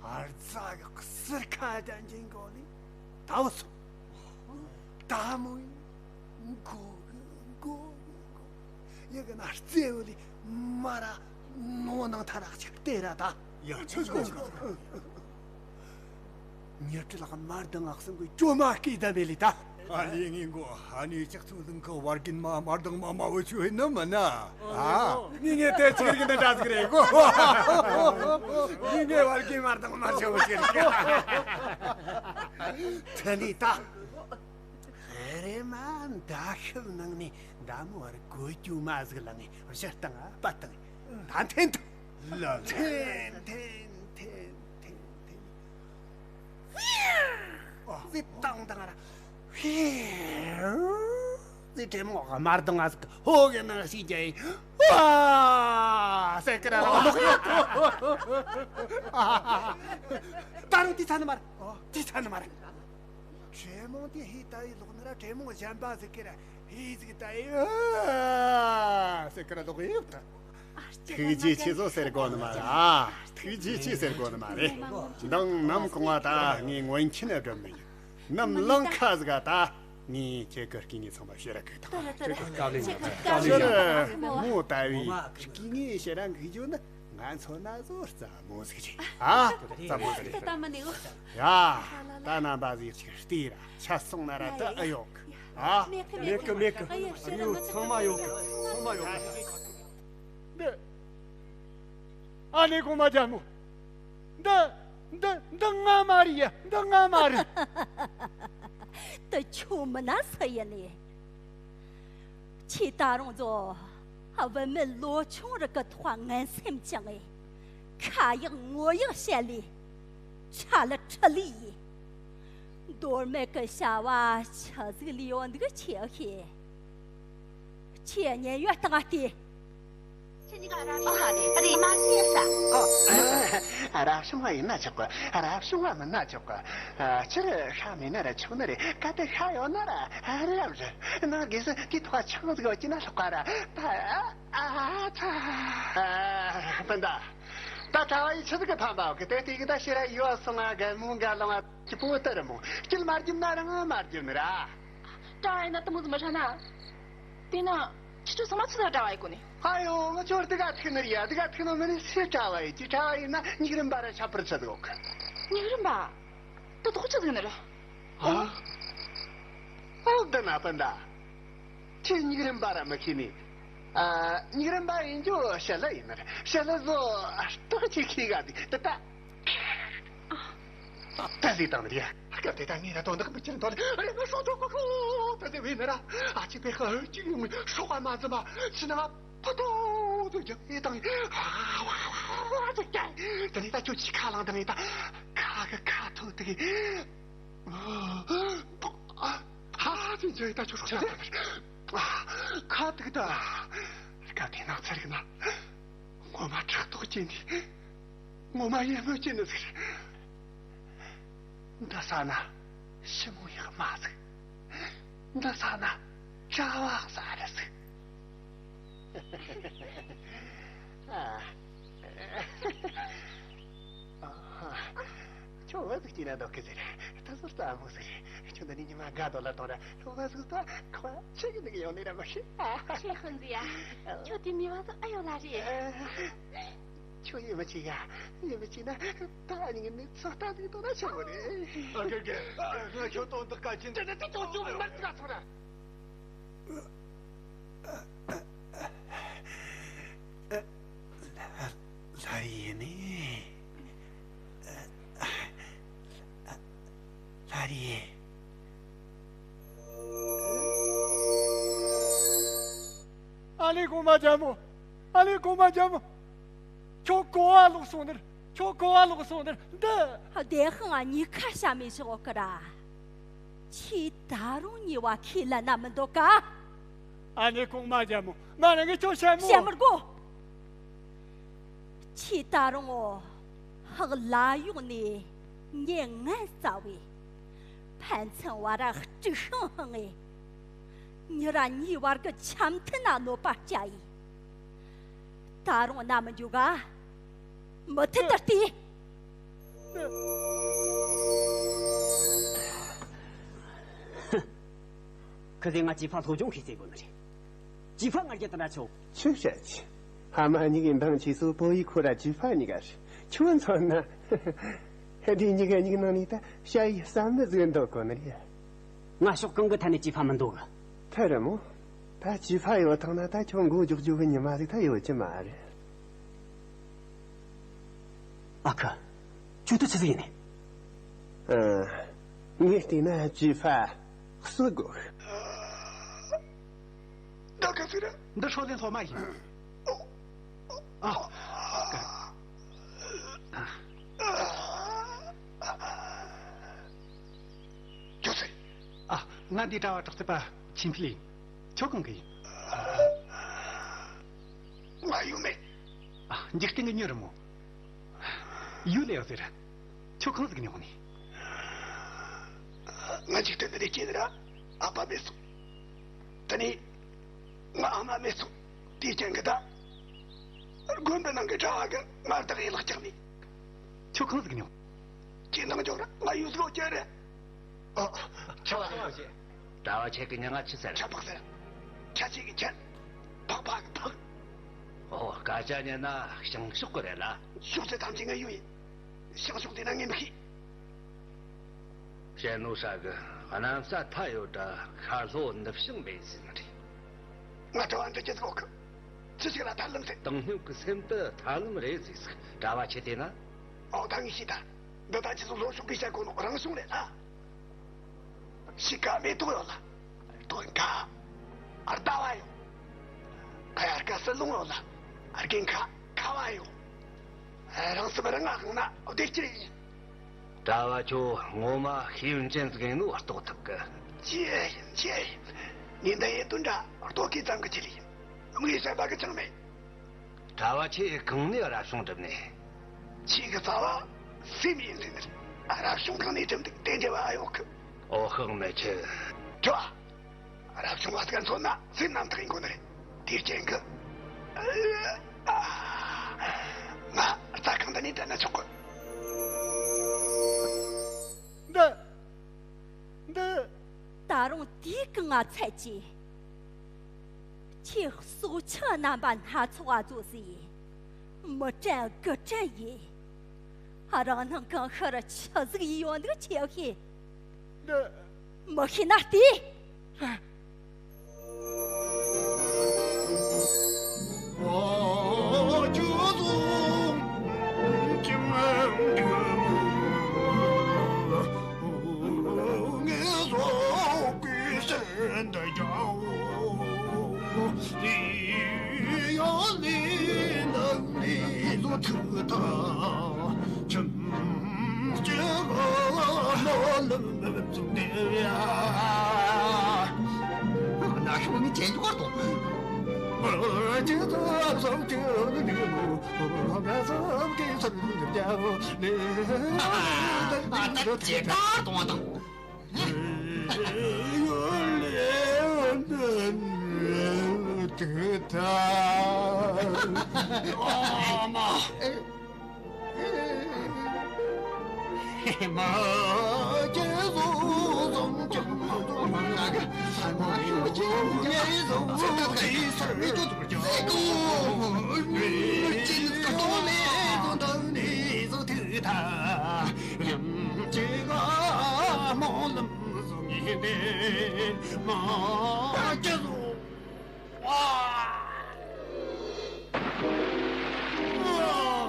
ཨར་རྫ་གི་གསེར་ཁ་དན་ཅན་གོ་ནི་ད་བུ་སོང་། ད་མོ་ཡིན། མགོ་གི་མགོ་གི་མགོ། ཡ་གི་ན་རྩེ་བོ་ལི་མ་ར་ནོ་ནང་ཐ་རག་ཅིག་ལྟེ་ར་ད། ཡ་ཆོས་གོ། ཉི་ཁྲི་ལག་མར་དང་ངག་སང་གི་ཅོ་མ་སྐད་ད་མེ་ལི་ད། ཨ་ནི་ངའི་མགོ་ཨ་ནི་ཅག་ཚུགས་ལུང་གི་བར་གིན་མ་མར་དང་མ་མ་བུ་ཆུ་ཧེ་ནི་མ་ན། ཨ། ངི་ངའི་དེ་ཅིག་རིག་ནི་འདྲ་ཟིག་རེད་གོ། ངི་ངའི་བར་གིན་མར་དང་མ་ཆུ་བུ་ཆུ་རེད། དེ་ནི་ད། ཧེ་རེ་མ་མདའ་ཤུབས་ནང་ནས་མདའ་མོ་བར་གོ་རྒྱུ་མ་ཟིག་ལངས་ངས་གཞི་བཏང་ཨ་པ་བཏང་། ད་འཐེན་ཐུབ། ལ་འཐེན་འཐེན་འཐེན་འཐེན་འཐེན། ཟི་བཏང་བཏང་ར། ཧེ། ཟི་དྲེད་མོང་དམར་གདོང་ང་ཟིག་ཧོ་གི་ནང་ཞིག་རྒྱ་ཡིན། ཨ། ཟེར་ཀི་ར་ལོག་ཡོད། ད་རུང་དེ་ཚ་ནི་མ་རེད། དེ་ཚ་ནི་མ་རེད། དྲེད་མོང་དེ་ཧི་ད་ཡི་ལོག་ནི་ར་དྲེད་མོང་གཞན་པ་ཟིག་གི་ར་ཧི་ཟིག་ད་ཡི་ཨ་ཟེར་ཀི་ར་ལོག་ཡོད་ད། ཐུགས་རྗེ་ཆེ་ཟོ་ཟེར་དགོ་ནི་མ་རེད་ཨ། ཐུགས་རྗེ་ཆེ་ཟེར་དགོ་ནི་མ་རེད། མདང་ནམ་གོང་བ་ད་ངས་ངོན་ཆེན་སྒྲུབ་མི་ཡིན། ནམ་ལང་ཁ་ཟིག་ད་ངས་ཁྱེད་ཀྱི་སྐུ་ངོ་ཚང་མ་ཕྱིར་ར་གི་དང་། ཁྱེད་ཀྱི་བཀའ་ལན་ཡིན། ཁྱེད་ཀྱི་བཀའ་ལན་ཡིན། མོ་ལྟ་བུའི་སྐུ་ངོ་ཕྱིར་ར་གི་རྒྱུ་ནི། ང་ཚོ་ན་ཟོ་རྩ་མོ་ཟིག་རེད་ཨ། རྩ་མོ་ཟིག་རེད། ད་མ་ནི་འོ། ཡ། ད་རྣམ་པ་ཟིག་ཅིག་ལྟོས་ར་ཆ་སོང་ན་ར་ད་ཨེ་ཡོད་གི་ཨ། མེད་གི་མེད་གི་མེད་གི། ཨེ་ཡོད་ཚང་མ་ཡོད་གི་ཚང་མ་ཡོད་གི། འདི། ཨ་ནེ་གོང་མ་རྒྱལ་མོ། འདི། འདི་འདི་ང་མ་རེད་ཡ། འདི་ང་མ་རེད། དུ་ཆོ་མི་ན་སུ་ཡིན་ནི། ཁྱེད་ད་རུང་ཚོ་བུད་མེད་ལོ་ཆུང་རིགས་ཀྱི་ཐོག་ངན་སེམས་བཅངས་ངས་ཁ་ཡག་ངོ་ཡག་བཤད་ལས་ཁྲ་ལ་ཁྲི་ལི་ཡིན། མདོ་སྨད་ཀྱི་བྱ་བ་ཆི་ཟིག་ལས་ཡོད་འདུག་ཁྱེད་ཤེས། ཁྱེད་ཉན་ཡོད་སྟངས་ལྟོས། ཁྱེད་གཉིས་ཀ་རབ་བྱུང་བ་རེད་མ་ཤེས་ས། ཨོ། རབ་བྱུང་བ་ཡིན་ན་ཆོག་གི། རབ་བྱུང་བ་མིན་ན་ཆོག་གི། སྤྱིར་ཤ་མེད་ན་ར་ཆོག་ནི་རེད། གལ་ཏེ་ཤ་ཡོད་ན་ར་རབ་རེད། ནང་སྒོས་སུ་དེའི་ཐོག་ཆང་ཟིག་ཡོད་ཀྱི་ན་ལྷག་པ་ར། ད་ཨ་ཚ། སྤུན་ཟླ། ད་གྲྭ་བ་ཡིས་ཆི་ཟིག་གི་ཕན་པ་ཡོད་གི། དེ་དེ་གི་ད་ཕྱིར་ར་ཡོད་སོང་ང་རྒན་མོ་འགའ་ལོང་ང་ཅི་པོ་ལྟར་མོ་སྐྱིད་མ་རྒྱུ་ན་རང་མ་རྒྱུ་ནི་ར། གྲྭ་བ་ཡིན་ན་དེ་མོ་ཟིག་མི་ཧྲ་ན། དེ་ན་ཁྱེད་ཚོ་ཚང་མ་ཆི་ཟིག་གྲྭ་བ་ཡི་གོ་ནི། ཨ་ཡོ། ང་ཚོར་དེ་ག་ཐུག་ནི་རེད་ཡ། དེ་ག་ཐུག་ནི་མི་ནི་སུས་གྲྭ་བ་ཡི་ཅི། གྲྭ་བ་ཡིན་ན་ཉིག་རིམ་པ་ར་ཁྱད་པར་ཆི་ཟིག་ཡོད་གི། ཉིག་རིམ་པ། དེ་དོག་ཆི་ཟིག་ནི་རེད། ཨ། ཨོ་འདི་ན་སྤུན་ཟླ། ཁྱེད་ཉིག་རིམ་པ་ར་མི་ཤེས་ནི། ཨ། ཉིག་རིམ་པ་ཡིན་རྒྱུ་ཞི་ལི་ཡིན་ནི་རེད། ཞི་ལི་ཟོ་སྟག་ཅིག་ཤེས་ག་འདུག་དེ་ད། ད་ཟིག་བཏང་ནི་རེད། སྐབས་དེ་ད་ངས་ད་དོན་དག་མི་ཁྱེར་འདོད་ལ་ཨ་ལེ་ང་སྲོག་ཐོག་གོ་ཁོ་ད་ཟེར་བས་ནི་ར། ཨ་ཅེ་པེ་ཧ་ཅིག་ཡོང་ངས་སྲོག་ག་མ་འཛིན་པ་ཕྱི་ནང་ཕ་ཐོ་ཐོ་རྒྱབ་ཨེ་བཏང་ཨ་ཝ་ཝ་ཝ་ཟེར་ཀྱང་དེ་ནས་ད་ཁྱོད་ཀྱིས་ཁ་ལངས་དང་ཨེ་ད་ཁ་གི་ཁ་ཐོ་དེ་གི་ཕ་ཐོ་ཇེ་ད་ཁྱོད་སྲོག་ཆགས་ད་ཁ་དེ་གི་ད་སྐབས་དེ་ནང་ཚར་གི་ན་ངོ་མ་ཕྲག་དོག་སྐྱེས་ནས། ངོ་མ་ཡིད་སྨོན་སྐྱེས་ནི་ཟིག་རེད། འདི་ས་ན་ཞི་མོ་ཡག་མ་ཟིག་འདི་ས་ན་གྲྭ་བ་ཟ་ར་ཟིག་ཨ། ཁྱོད་བུ་ཟིག་སྐྱེས་ན་འདོད་གི་ཟེར། ད་ཟོར་ཙམ་མོ་ཟིག་རེད། ཁྱོད་འདི་ནས་ཉི་མ་དགའ་དོ་ལ་གཏོང་ར། བུ་ཟིག་ད་ཁོ་ཆེ་གི་འདུག་ཡོང་ནི་ར་མ་ཤེས། ཨ། ཆེ་ཧུན་ཟི་ཡ། ཁྱོད་དེ་མི་བ་ཟིག་ཨ་ཡོད་ལ་རེད། ཁྱོད་ཡིད་མི་ཆེས་ཡ། ཡིད་མི་ཆེས་ན་ད་ཨ་ནི་ངས་ནི་ཚོད་ལྟ་ཟིག་གཏོང་ན་ཆོག་གི་རེད། ཨ་ཀེ་ཀེ། ང་ཁྱོད་གཏོང་བདག་ག་ཅིན། དེ་ནས་དེ་ཁྱོད་ཅུང་མར་ཟིག་ག་ཚོར་ར། ལྷ་རི་ཡིན་ནི། ལྷ་རི་ཡིན། ཨ་ལེ་གོང་མ་རྒྱལ་མོ། ཨ་ལེ་གོང་མ་རྒྱལ་མོ། ཁྱོད་གོ་བ་ལོག་སོང་ནི་རེད། ཁྱོད་གོ་བ་ལོག་སོང་ནི་རེད། འདི། བདེན་དཔང་ང་གཉིས་ཁ་བཤད་མི་ཆོག་གི་ར། ཁྱེད་ད་རུང་ཉེས་པ་ཁས་ལེན་ན་མི་འདོད་ག། ཨ་ནེ་གོང་མ་རྒྱལ་མོ། ང་རང་གིས་ཁྱོད་བཤད་མོ། བཤད་མི་དགོས། ཁྱེད་ད་རུང་ཧག་ལ་ཡོང་ནས་ངས་ངན་བསལ་བས། ཕན་ཚུན་བར་དཀྲུག་ཤིང་བསླངས་ངས། མྱི་ར་མྱིའི་བར་གྱི་འཆམ་མཐུན་ན་གནོད་པ་བསྐྱལ་ཡིན། ད་རུང་ན་མི་འཇུག་ག། མུ་མཐུད་དུ་བལྟས། ཁི་ཟེ་ང་ཅི་ཕ་སློབ་སྦྱོང་ཤེས་ཟེར་གོ་ནི་རེད། ཅི་ཕ་ང་རྒྱལ་དུ་འདྲ་ཆོག་ཆི་བཤད་ཆི། ཕ་མ་གཉིས་ཀྱི་འདང་ཆེ་སོ་པོ་ཡི་ཁོ་ར་ཅི་ཕ་གཉིས་ཀ་རེད། ཁྱོད་མཚོན་ན། འདི་གཉིས་ཀ་གཉིས་ནང་ནས་ད་ཤ་ཡི་བསམ་མི་ཟིག་འདོད་གོ་ནི་རེད། ང་ཕྱོགས་གང་གི་ཐད་ནས་ཅི་ཕ་མི་འདོད་གི། ཐ་རི་མོ། ད་ཅི་ཕ་ཡོད་ཐང་ན་ད་ཁྱོད་མགོ་རྒྱོག་རྒྱོག་གི་ཉི་མ་ཟིག་ད་ཡོད་ཀྱི་མ་རེད། ཨ་ཁུ། ཁྱོད་ད་ཆི་ཟིག་ཡིན་ནི། ཨ། ངས་བལྟས་ན་ཅི་ཕ་གསོད་དགོས། ད་ག་ཟིག་རེད། འདི་ཧྲོ་ལེན་སློབ་མ་ཡིན། ཨ། ཁྱོད་སུ། ཨ། ང་འདི་གྲྭ་བ་དྲག་རྩལ་པ་ཆིན་ཕི་ལི་ཡིན། ཁྱོད་གང་གི་ཡིན། ང་ཡུལ་མེད། ཨ། འཇིག་རྟེན་གྱི་མྱི་རེད་མོ། ཡུལ་ལས་ཡོད་ཟེར། ཁྱོད་གང་ཟིག་ནས་ཡོང་ནི། ང་འཇིག་རྟེན་འདི་ནས་སྐྱེས་ནི་ར་ཨ་ཕ་མེད་སོང་། དེ་ནས་ང་ཨ་མ་མེད་སོང་། དེའི་རྐྱེན་གྱིས་ད། དགོན་པའི་ནང་གི་གྲྭ་བ་གིས་ང་བདག་ཡིད་ལ་བཅག་ནས། ཁྱོད་གང་ཟིག་ནས་ཡོང་། ཁྱེད་འདང་རྒྱོབ་ར་ང་ཡུལ་ལོ་བཅད་རེད། ཨ། ཁྱོད་ལ་ཁ་བ་བྱེད། གྲྭ་བ་ཁྱེད་ཀྱི་མྱིང་ང་ཆི་ཟེར། ཁྱ་འཕགས་ཟེར། ཁྱ་ཆེ་གི་ཁྱེད། འཕགས་པ་གི་འཕགས། ཨོ། སྐད་ཆ་ཉན་ན་བྱང་ཕྱོགས་གི་རེད་ལ། ཕྱོགས་ཚོད་ཐམས་ཅད་ངའི་ཡུལ་ཡིན། བྱང་ཕྱོགས་དེ་ན་ངས་མི་ཤེས། ཞེ་ནུ་ཧྲ་གི་གནམ་ས་མཐའ་ཡོད་དྲ་ཤར་ལྷོ་ནུབ་བྱང་མེད་ཟེར་ནི་རེད། ང་གྲྭ་བ་འདི་ཅི་ཟིག་ཡོད་གི། ཅི་ཞིག་ལ་ཐར་ལམ་ཟེར། དང་སྙོམས་ཀྱི་སེམས་དེ་ཐར་ལམ་རེད་ཟེར་ཟིག་གྲྭ་བ་ཁྱེད་བལྟས་ན། ཨོ་ད་ངས་ཤེས་ད། འདི་ད་ཅི་ཟིག་ལྷོ་ཕྱོགས་པའི་ཤར་གོ་ནོ་རང་བྱུང་རེད་ལ། ཕྱི་ཁ་མེ་ཏོག་ཡོད་ལ། སྟོན་ཁ། ཟླ་བ་ཡོད། དབྱར་ཁ་སྲིན་ལུང་ཡོད་ལ། དགུན་ཁ་ཁ་བ་ཡོད། རང་སེམས་རང་ང་དབང་ན་བདེ་སྐྱིད་ཡིན། གྲྭ་བ་ཁྱོད་ངོ་མ་ཤེས་ཡོན་ཅན་ཟིག་ཡིན་ནོ་རྟོགས་ཐུབ་གི། ཅི་ཡིན་ཅི་ཡིན། ཉིན་ཟླ་ཡི་དུས་འདྲ་རྟོག་གེ་ཙམ་གྱི་ཆེད་ཡིན། དངོས་བཤད་པ་གི་ཅང་མེད། གྲྭ་བ་ཁྱེད་གང་ནས་རབ་བྱུང་བསྒྲུབས་ནས། ཁྱེད་ཀྱི་རྩ་བ་སེམས་ཡིན་ཟེར་ནི་རེད། རབ་བྱུང་གང་ནས་བསྒྲུབས་འདུག་དེ་འདྲ་བ་ཡོད་གི། ཨོ་ཧག་མེ་ཆེ། ཁྱོད། རབ་བྱུང་བ་ཟིག་མཚོན་ན་སེམས་རྣམ་དག་ཡིན་དགོས་ནི་རེད། དེའི་རྐྱེན་གྱིས། ང་རྩྭ་ཁང་འདི་ནས་འདྲེན་ན་ཆོག་གི། འདི། འདི། ད་རུང་དེའི་གི་ང་ཚད་ཀྱིས། ཁྱེད་སྲོག་ཆགས་རྣམ་པ་སྣ་ཚོགས་པ་ཚོ་ཟིག་ཡིན། མི་དྲན་དགུ་དྲན་ཡིན། རང་སྣང་གང་ཤར་ཆི་ཟིག་ཡིན་ཡོད་འདུག་ཁྱེད་ཤེས། འདི། མི་ཤེས་ན་ལྟོས།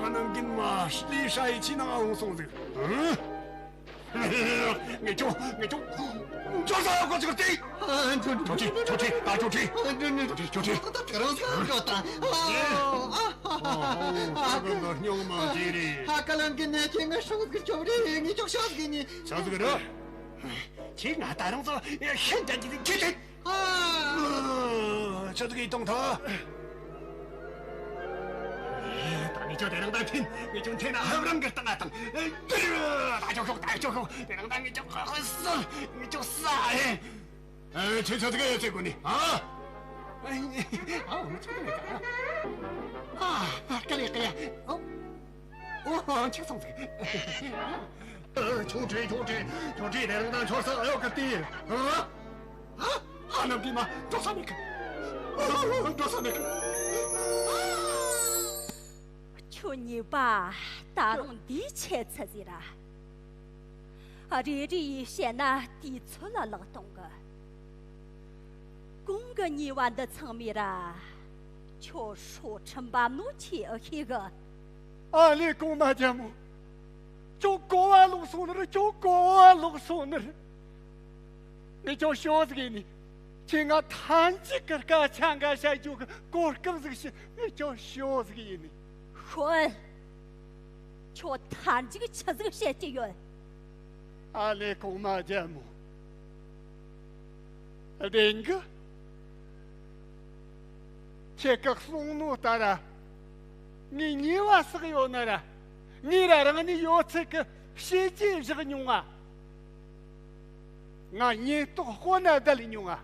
ཨ། ནམ་རྒྱུན་མ་ལས་ཧྲ་ཡི་ཆི་ནང་འོང་སོང་ཟིག་ཨ། ངེད་ཅག་ངེད་ཅག་འབྱོར་ས་ཡོད་གོ་ཅིག་སྟེ། ཨ་འབྱོར་འབྱོར། ཅོ་ཅི་ཅོ་ཅི། ད་ཅོ་ཅི། ཨ་འབྱོར་འབྱོར། ཅོ་ཅི་ཅོ་ཅི། ད་ད་དེ་རང་ས་འགྲོ་དང་། ཨ་ཨ་ཨ་ཨ་ཀ་ལ་སྙིང་མ་བརྗེ་རེད། ཨ་ཀ་ལ་འགི་ནས་ཁྱེད་ང་ཤོག་གི་ཅོ་རེད། ངེད་ཅག་ཤོག་གི་ནི། ཤོག་གི་རེད། ཁྱེད་ང་ད་རང་ཚོ་ཤན་ཅན་གྱི་ཁྱེད་དེ། ཨ། ཆུ་ཚོད་ཀྱི་གཏོང་ཐོ། ད་ནི་ཁྱོད་དེ་རིང་ད་ཕིན་ངས་ཁྱོད་འཐེན་ན་ཧབ་རང་གི་སྟེང་ང་དང་། ད་ཅོག་ཤོག་ད་ཅོག་ཤོག་དེ་རིང་ད་ངས་ཁྱོད་ཁ་ཁ་ཟ། ངས་ཁྱོད་ཟ་ཨེ། ཨ་ཁྱོད་ཆུ་ཚོད་ཀྱི་ཡོད་ཚད་དགོས་ནི། ཨ། ཨ་འོ་ཆུ་ཚོད་ཀྱི་ཨ། ཨ་ཀ་ལེ་ཀ་ཡ། ཨོ། ཨོ་ཆག་སོང་ཟིག་ཆུང་ཁྲེ་ཆུང་ཁྲེ་ཆུང་ཁྲེ་དེ་རིང་དང་ཆོར་ས་ཨེ་ཡོད་གི་ཏི། ཨ་ཨ་ནམ་གི་མ་འགྲོ་ས་མེད་གི། འགྲོ་ས་མེད་གི། ཁྱོད་གཉིས་པ་ད་རུང་འདིའི་ཆེད་ཚ་ཟིག་ར། རེ་རེ་ཡིས་བཤད་ན་དུས་ཚོད་ལ་ལག་གཏོང་གི། གོང་གི་གཉིས་པ་འདི་ཚང་མས་ར། ཁྱོད་སྲོག་ཁྲིམས་པ་ནོ་ཆེ་ཨེ་ཤེས་གི། ཨ་ལེ་གོང་མ་རྒྱལ་མོ། ཁྱོད་གོ་བ་ལོག་སོང་ནི་རེད། ཁྱོད་གོ་བ་ལོག་སོང་ནི་རེད། ངས་ཁྱོད་ཤོད་ཟིག་ཡིན་ནི། ཁྱེད་ང་ཐམས་ཅད་ཀྱི་སྐད་ཆ་འགའ་བཤད་རྒྱུ་གི་གོ་སྐབས་ཟིག་བྱིན། ངས་ཁྱོད་ཤོད་ཟིག་ཡིན་ནི། ཤོད། ཁྱོད་ཐར་འཇུག་ཆི་ཟིག་བཤད་ཀྱི་ཡོད། ཨ་ལེ་གོང་མ་རྒྱལ་མོ། བདེན་གི། ཁྱེད་ཀྱི་གསུང་ནོ་ལྟར་ར། ངའི་ཉེས་པ་བསགས་ཡོད་ན་ར། ངས་ར་རང་ནུས་ཡོད་ཚད་ཀྱི་བྱས་རྗེས་བཞག་མྱོང་ང་། ང་ཉེན་རྟོག་དཔོན་ན་བསྡད་མྱོང་ང་།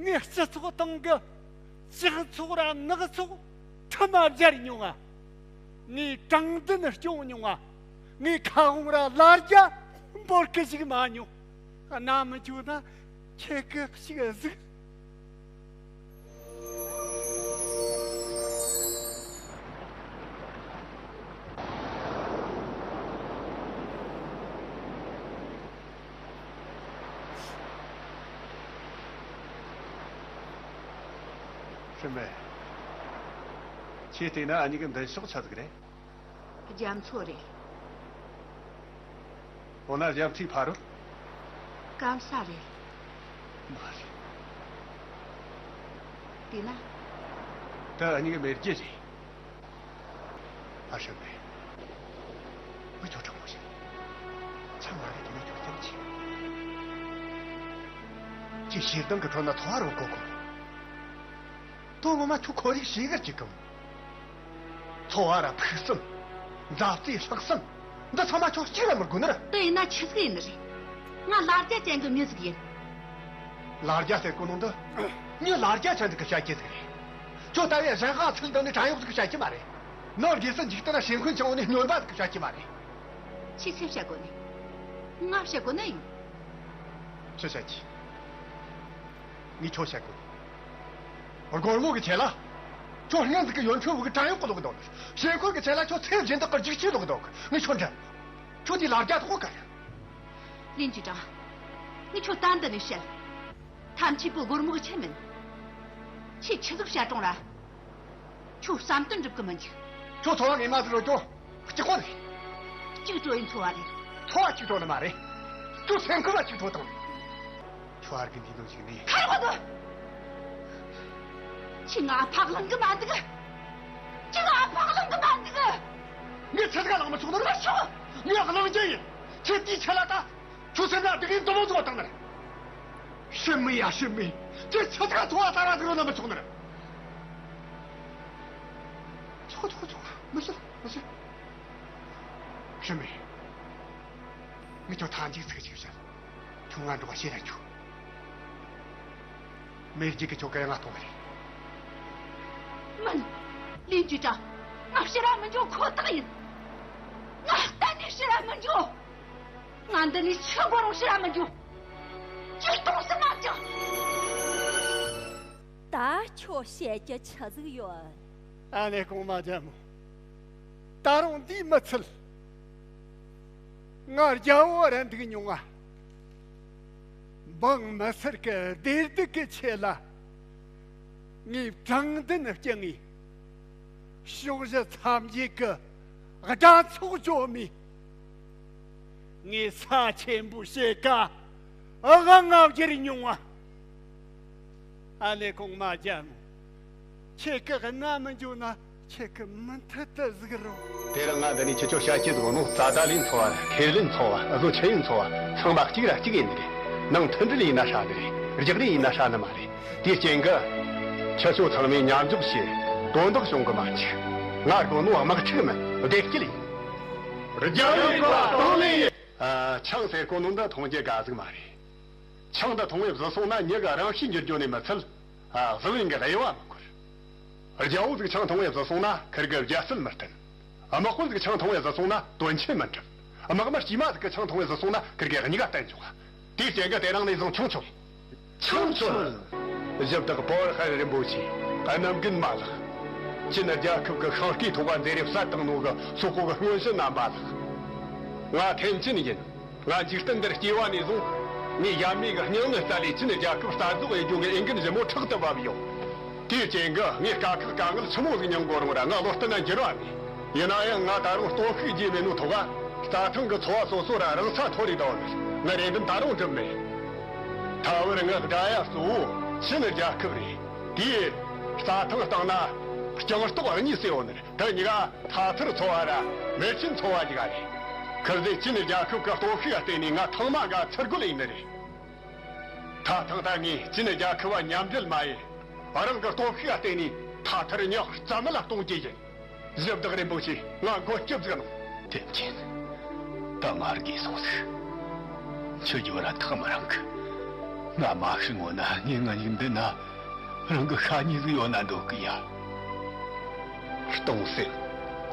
ངས་སྤྱི་ཚོགས་སྟེང་གི་ལྕགས་ཚོགས་ར་ནག་ཚོགས་ཁྲིམས་སྦྱར་མྱོང་ང་། ངས་དྲང་བདེན་སྐྱོང་མྱོང་ང་། ངས་ཁ་དབང་ར་ལ་རྒྱ་འབོར་གི་ཞིག་མ་མྱོང་། ན་མི་བཅུག་ན་ཁྱེད་ཀྱི་ཞིག་གཟིགས། ཧྲི་མེ། ཁྱེད་བལྟས་ན་ཨ་ནི་གི་མདུན་ཕྱོགས་ཆ་ཟིག་རེད། རྒྱ་མཚོ་རེད། འོ་ན་རྒྱ་མཚོའི་ཕ་རོལ། སྐམ་ས་རེད། མ་རེད། དེས་ན། ད་ཨ་ནི་གི་མེ་རྒྱལ་རེད། ཨ་ཧྲི་མེ། ངས་ཁྱོད་དྲང་པོ་བཤད། ཚང་མ་རེད་དེ་ངས་ཁྱོད་སྟེར་ཆེ། ཁྱེད་ཞེ་སྡང་གི་ཁྲོད་ན་འཚོ་བ་རོལ་གོ་གོ། དོན་ངོ་མ་ཁྱོད་ཁོར་ཡུག་ཞེ་གར་གཅིག་གམ། འཚོ་བ་ར་ཕུགས་བསམ། མཛའ་བརྩེ་ལྷག་བསམ། འདི་ཚང་མ་ཁྱོད་གཅིག་ལ་མི་དགོས་ནི་ར། དེ་ཡིན་ན་ཆི་ཟིག་ཡིན་ནི་རེད། ང་ལ་རྒྱ་ཅན་གྱི་མི་ཟིག་ཡིན། ལ་རྒྱ་ཟེར་གོ་ནོ་འདི། མྱི་ལ་རྒྱ་ཅན་ཟིག་གི་བཤད་རྒྱུ་ཟིག་རེད། ཁྱོད་ལྟ་བུའི་གཞན་དབང་ཚུལ་འདང་ནི་བྲན་གཡོག་ཟིག་གི་བཤད་རྒྱུ་མ་རེད། ནང་སྒོས་སུ་འཇིག་རྟེན་ན་ཞེན་ཁོན་ཆེ་བོ་ནི་སྨྱོན་པ་ཟིག་གི་བཤད་རྒྱུ་མ་རེད། ཁྱོས་ཆི་བཤད་གོ་ནི། ང་བཤད་གོ་ནི་ཡིན། ཆི་བཤད་རྒྱུ། ངས་ཁྱོད་བཤད་གོ། སྒོར་མོ་གི་ཆེད་ལ། ཁྱོད་སྔོན་ཟིག་གི་ཡོན་ཆོད་བུ་གི་བྲན་གཡོག་གི་ལོག་གི་འདུག་ཞེན་ཁོན་གི་ཆེད་ལ་ཁྱོད་ཚེ་སྦྱིན་བདག་གི་རྒྱུག་ཆས་ལོག་གི་འདུག་ངས་ཁྱོད་འདྲི། ཁྱོད་དེ་ལ་རྒྱ་ཐོག་ག་རེད། ལིན་ཅི་ཀྲང་། ངས་ཁྱོད་ད་འདི་ནས་བཤད། ཐམས་ཅད་པོ་སྒོར་མོ་གི་ཆེད་མིན། ཁྱོས་ཆི་ཟིག་བཤད་རུང་ར། ཁྱོད་བསམ་དོན་འགྲུབ་གི་མི་འཇུག་ཁྱོད་འཚོ་བ་ངན་མ་ཟིག་རོལ་རྒྱུ། གཅིག་པོ་རེད། གཅིག་སྤྲོ་ཡིན་འཚོ་བ་རེད། འཚོ་བ་གཅིག་སྤྲོ་ནི་མ་རེད། ཁྱོད་སེམས་ཁུར་བ་གཅིག་སྤྲོ་དང་། ཁྱོད་ཨར་གི་འདི་ནང་ཞིག་ནས། ཁ་རོག་དོ། ཁྱོས་ང་ཕག་ལང་གི་མ་འདུག་ཁྱོས་ང་ཕག་ལང་གི་མ་འདུག་ངས་ཚེ་སྐལ་ལང་མི་ཆོག་ནི་རེད། མི་ཆོག་ངས་ལང་རྒྱུ་ཡིན། ཁྱོད་དེའི་ཆེད་ལ་ད། ཁྱོད་སེམས་ལ་སྡུག་ཡིན་དུ་མོ་བཟོ་བ་དང་ནི་རེད། ཤི་མི་ཡ་ཤི་མི། ཁྱོད་ཆི་ཟིག་འཚོ་བ་ཟ་ར་ཟིག་རོལ་ན་མི་ཆོག་ནི་རེད། ཆོག་ཆོག་ཆོག་མི་ཤི་མི་ཤི། ཤི་མི། ངས་ཁྱོད་ཐང་ཅིག་ཚིག་ཅིག་བཤད། ཁྱོད་ང་འགྲོ་བ་ཤེས་ར་ཁྱོད། མེ་རྒྱལ་གྱི་ཁྱོད་ཀ་ཡང་ང་གཏོང་གི་རེད། མིན། ལིན་ཅུས་ཀྲང་། ང་ཕྱིར་ར་མི་འགྱོ་ཁོ་ཐག་ཡིན། ང་གཏན་ནས་ཕྱིར་ར་མི་འགྱོ། ང་འདི་ནས་ཤི་དགོས་རུང་ཕྱིར་ར་མི་འགྱོ། ཅིག་གཏོང་སྲིད་མ་བཅུག་ད་ཁྱོད་བཤད་རྒྱུ་ཆི་ཟིག་ཡོད། ཨ་ནེ་གོང་མ་རྒྱལ་མོ། ད་རུང་འདིས་མི་ཚད། ང་རྒྱལ་པོ་ར་འདུག་མྱོང་ང་། འབངས་མི་སེར་གྱི་བདེ་སྡུག་གི་ཆེད་ལ། ངས་དྲང་བདེན་སྐྱོང་ངེ། ཕྱོགས་བཞི་མཚམས་བརྒྱད་ཀྱི་དགྲ་ཚོགས་བཅོམ་མི། ངས་ས་ཆེན་པོ་ཞིག་ག་ཨ་ང་ང་བརྒྱལ་མྱོང་བ། ཨ་ནེ་གོང་མ་རྒྱལ་མོ། ཁྱེད་ཀྱི་གནའ་མི་འཇོག་ན་ཁྱེད་ཀྱི་མི་མཐུ་དུ་གཟིགས་རོགས། དེ་རིང་ང་འདི་ནས་ཁྱེད་ཆོ་བཤད་ཀྱི་འདུག་ནོ། རྩ་ད་ལིན་ཚོ་བ། ཁེར་ལིན་ཚོ་བ། བཟོ་ཆེ་ཡིན་ཚོ་བ། ཚང་མ་གཅིག་ར་གཅིག་ཡིན་ནི་རེད། ནང་མཐུན་སྒྲིལ་ཡིན་ན་ཧྲ་ནི་རེད། རྒྱག་རེས་ཡིན་ན་ཧྲ་ནི་མ་རེད། དེའི་རྐྱེན་གྱིས། ཁྱེད་ཆོ་ཚང་མས་མཉམ་འཇོག་བྱས། དོན་དག་བྱུང་གི་མ་འཇུག་ང་དགོས་ནོ་དམག་འཁྲུག་མིན། བདེ་སྐྱིད་ཡིན། རྒྱལ་བའི་བཀའ་དང་ལེན་ཡིན། ཨ། ཆང་ཟེར་གོ་ནོ་འདི་འཐུང་རྒྱུ་དགའ་ཟིག་མ་རེད། ཆང་འདི་འཐུང་བས་བཟི་སོང་ན་མྱི་གི་རང་གཤིས་འགྱུར་རྒྱུ་ནས་མི་ཚད། ཨ། བཟི་བའི་གི་དབྱེ་བ་མི་འཁོར། རྒྱལ་པོ་ཟིག་ཆང་འཐུང་བས་བཟི་སོང་ན་ཁིར་གི་རྒྱལ་སྲིད་མི་བརྟན། དམག་དཔོན་ཟིག་ཆང་འཐུང་བས་བཟི་སོང་ན་དོན་ཆེན་མི་འགྲུབ། དམག་མི་དཀྱུས་མ་ཟིག་གིས་ཆང་འཐུང་བས་བཟི་སོང་ན་ཁིར་གི་གཉིས་ཀ་བརྟན་འཇོག་དེའི་རྐྱེན་གྱིས་དེ་རིང་ནས་བཟུང་ཆང་མཆོད། ཆང་མཆོད། གཞི་བདག་པོ་ཧར་ཧན་རིན་པོ་ཆེ། གནམ་རྒན་མ་ལགས། ཅིན་རྒྱལ་ཁབ་ཀྱི་ཤིང་རྟའི་ཐོག་མཛད་རེས་གསར་བཏང་ནོ་གི་སོག་པོ་གི་སྔོན་བྱོན་རྣམ་པ་ལགས། ང་ཐེན་ཅིན་ཡིན། ང་འཇིག་རྟེན་འདིར་སྐྱེས་པ་ནས་བཟུང་། ངའི་ཡབ་མེས་ཀྱི་སྙིང་ནད་བསལ་ལས་ཅིན་རྒྱལ་ཁབ་གསར་རྫོགས་ཡེ་རྒྱུ་གི་འོས་འགན་ཞིབ་མོ་ཕྲག་ཏུ་བབས་ཡོད། དེའི་རྐྱེན་གྱིས་ངས་དཀའ་ཁག་དཀའ་ངལ་ཆི་མོ་ཟིག་མྱངས་དགོས་རུང་ར་ང་བློ་གཏད་ན་འགྱུར་བ་མེད། ཡིན་ན་ཡང་ང་ད་རུང་སྟོབས་ཤུགས་རྒྱས་མེད་ནོ་ཐོག་ག་རྩྭ་ཐང་གི་འཚོ་བ་སོ་སོ་ར་རང་ས་མཐོ་རིས་དང་ནི་ངའི་རེ་འདུན་ད་རུང་འགྲུབ་མེད། ད་བར་ངའི་དགྲ་ཡ་གཙོ་བོ་ཅིན་རྒྱལ་ཁབ་རེད། དེའི་རྩྭ་ཐང་སྟེང་ན་རྐྱང་སྟོག་གཉིས་སུ་ཡོད་ནི་རེད། དེ་གཉིས་ཀ་ཐ་ཐར་ཚོ་བ་ར་མེ་ཆེན་ཚོ་བ་གཉིས་ཀ་རེད། ཁིར་ཟོས་ཅིན་རྒྱལ་ཁབ་ཀྱི་སྟོབས་ཤུགས་ལ་བརྟེན་ནས་ང་ཐེངས་མ་འགའ་ཚུར་རྒོལ་ཡིན་ནི་རེད། ད་ཐེངས་ད་ངས་ཅིན་རྒྱལ་ཁབ་བ་མཉམ་འབྲེལ་མ་ཡེ། རང་གི་སྟོབས་ཤུགས་ལ་བརྟེན་ནས་ཐ་ཐར་ཉག་རྩ་མེད་ལ་གཏོང་རྒྱུ་ཡིན། གཞི་བདག་རིན་པོ་ཆེ། ང་མགོན་སྐྱབས་ཟིག་ནོ། ཐེན་ཅིན། ད་ང་རྒས་སོང་ཟིག་ཁྱོད་ཀྱིས་བར་ཐག་མི་རིང་གི། ང་མ་ཤི་སྔོན་ན་ངས་ང་ཉིད་འདི་ན་རང་གི་ཤ་ཉེ་ཟིག་ཡོད་ན་འདོད་གི་ཡ། སྟོང་ཟད།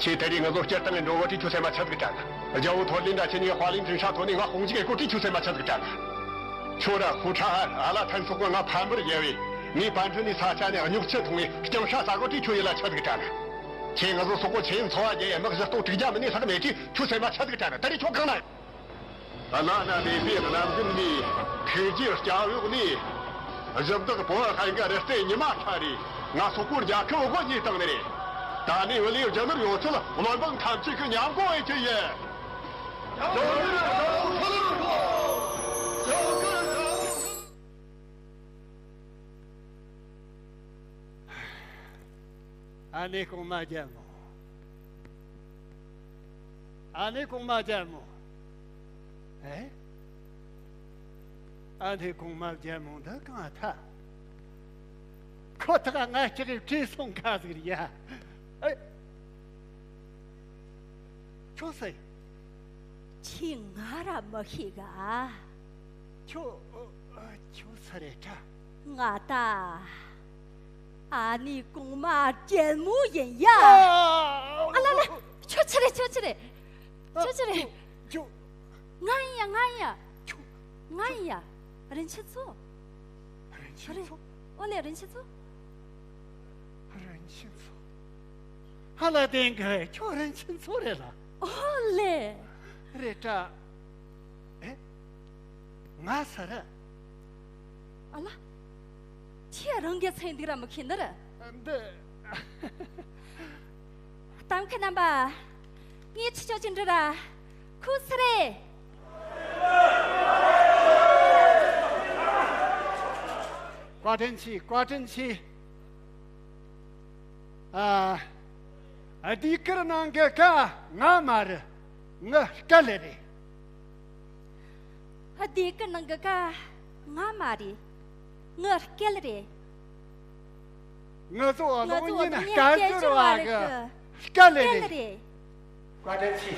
ཁྱེད་ད་རེས་ང་ཚོ་སྤྱིར་བཏང་གི་འགྲོ་བ་དེ་ཁྱོད་སེམས་མ་ཆགས་ཟིག་དྲན་ན། རྒྱལ་པོ་ཐོར་ལིན་དྲ་ཁྱེད་གཉིས་དཔའ་ལིང་དྲིན་ཧྲ་ཐོ་ནས་ང་དཔུང་འཇུག་གི་སྐོར་དེ་ཁྱོད་སེམས་མ་ཆགས་ཟིག་དྲན་ན། ཁྱོད་ར་ཧུ་ཁྲ་ཨ་ལ་ཐན་སོགས་ཀྱིས་ང་ཕམ་པར་རྒྱལ་བས། ངའི་པན་ཁྲི་ནས་ས་ཆ་ནས་སྨྱུག་ཆུ་འཐུང་བའི་རྐྱང་ཤ་ཟ་གོ་དེ་ཁྱོད་ཡིད་ལ་ཆགས་ཟིག་དྲན་ན། ཁྱེད་ང་ཚོ་སོག་པོ་ཆེན་འཚོ་བ་རྒྱལ་ཡས་དམག་བཞི་སྟོང་དྲུག་བརྒྱ་མིན་ནས་ལྷག་མེད་དེ་ཁྱོད་སེམས་མ་ཆགས་ཟིག་དྲན་ན། ད་རེས་ཁྱོད་གང་ན་ཡོད། བླ་ན་མེད་པའི་གནམ་རྒན་ནས་ཐུགས་རྗེའི་སྐྱབས་འོག་ནས་གཞི་བདག་པོ་ཧན་གྱི་རི་རྩེ་ཉི་མ་ཤར་རེ་ང་སོག་པོའི་རྒྱལ་ཁབ་དབུ་བརྙེས་བཏང་ནི་རེད། ད་ནས་བུ་ལས་རྒྱུ་ནོར་ཡོད་ཚད་བློན་འབངས་ཐམས་ཅད་ཀྱི་མཉམ་གོ་ཨེ་ཁྱེད་ཡིན། ཨ་ནེ་གོང་མ་རྒྱལ་མོ། ཨ་ནེ་གོང་མ་རྒྱལ་མོ། ཨེ། ཨ་ནེ་གོང་མ་རྒྱལ་མོ་འདི་གང་ཐལ། ཁོ་ཐག་ང་ལྕགས་ཡིབ་བྲོས་སོང་ཁ་ཟིག་རེད་ཡ། ཨེ། ཁྱོད་སུ་ཡིན། ཁྱེད་ང་ར་མི་ཤེས་ག་ཁྱོད། ཁྱོད་སུ་རེད་དྲ། ང་ད། ཨ་ནེ་གོང་མ་རྒྱལ་མོ་ཡིན་ཡ། ཨ། ཨ་ལ་ལ། ཁྱོད་ཆི་རེད། ཁྱོད་ཆི་རེད། ཁྱོད་ཆི་རེད། ཁྱོད། ང་ཡིན་ཡ། ང་ཡིན་ཡ། ཁྱོད། ང་ཡིན་ཡ། རིན་ཆེན་མཚོ། རིན་ཆེན་མཚོ། ཨོ་ལེ། རིན་ཆེན་མཚོ། རིན་ཆེན་མཚོ། ཧ་ལ་བདེན་གི། ཁྱོད་རིན་ཆེན་མཚོ་རེད་ལ། ཨོ་ལེ། རེད་དྲ། ཨེ། ང་སུ་རེད། ཨ་ལ། ཁྱེད་རང་གི་མཚན་འདི་ར་མི་ཤེས་ནི་རེད། འདི། གཏམ་མཁན་རྣམ་པ། ངས་ཁྱེད་ཆོ་ཅི་འདྲི་ར། ཁོ་སུ་རེད། བཀའ་དྲིན་ཆེ། བཀའ་དྲིན་ཆེ། ཨ། ཟློས་གར་ནང་གི་ཀ་ང་མ་རེད། ངའི་སྐད་རེད། ཟློས་གར་ནང་གི་ཀ་ང་མ་རེད། ངའི་སྐད་རེད། ང་ཚོ་གློག་བརྙན་སྐད་སྒྱུར་བ་གི་སྐད་རེད། བཀའ་དྲིན་ཆེ།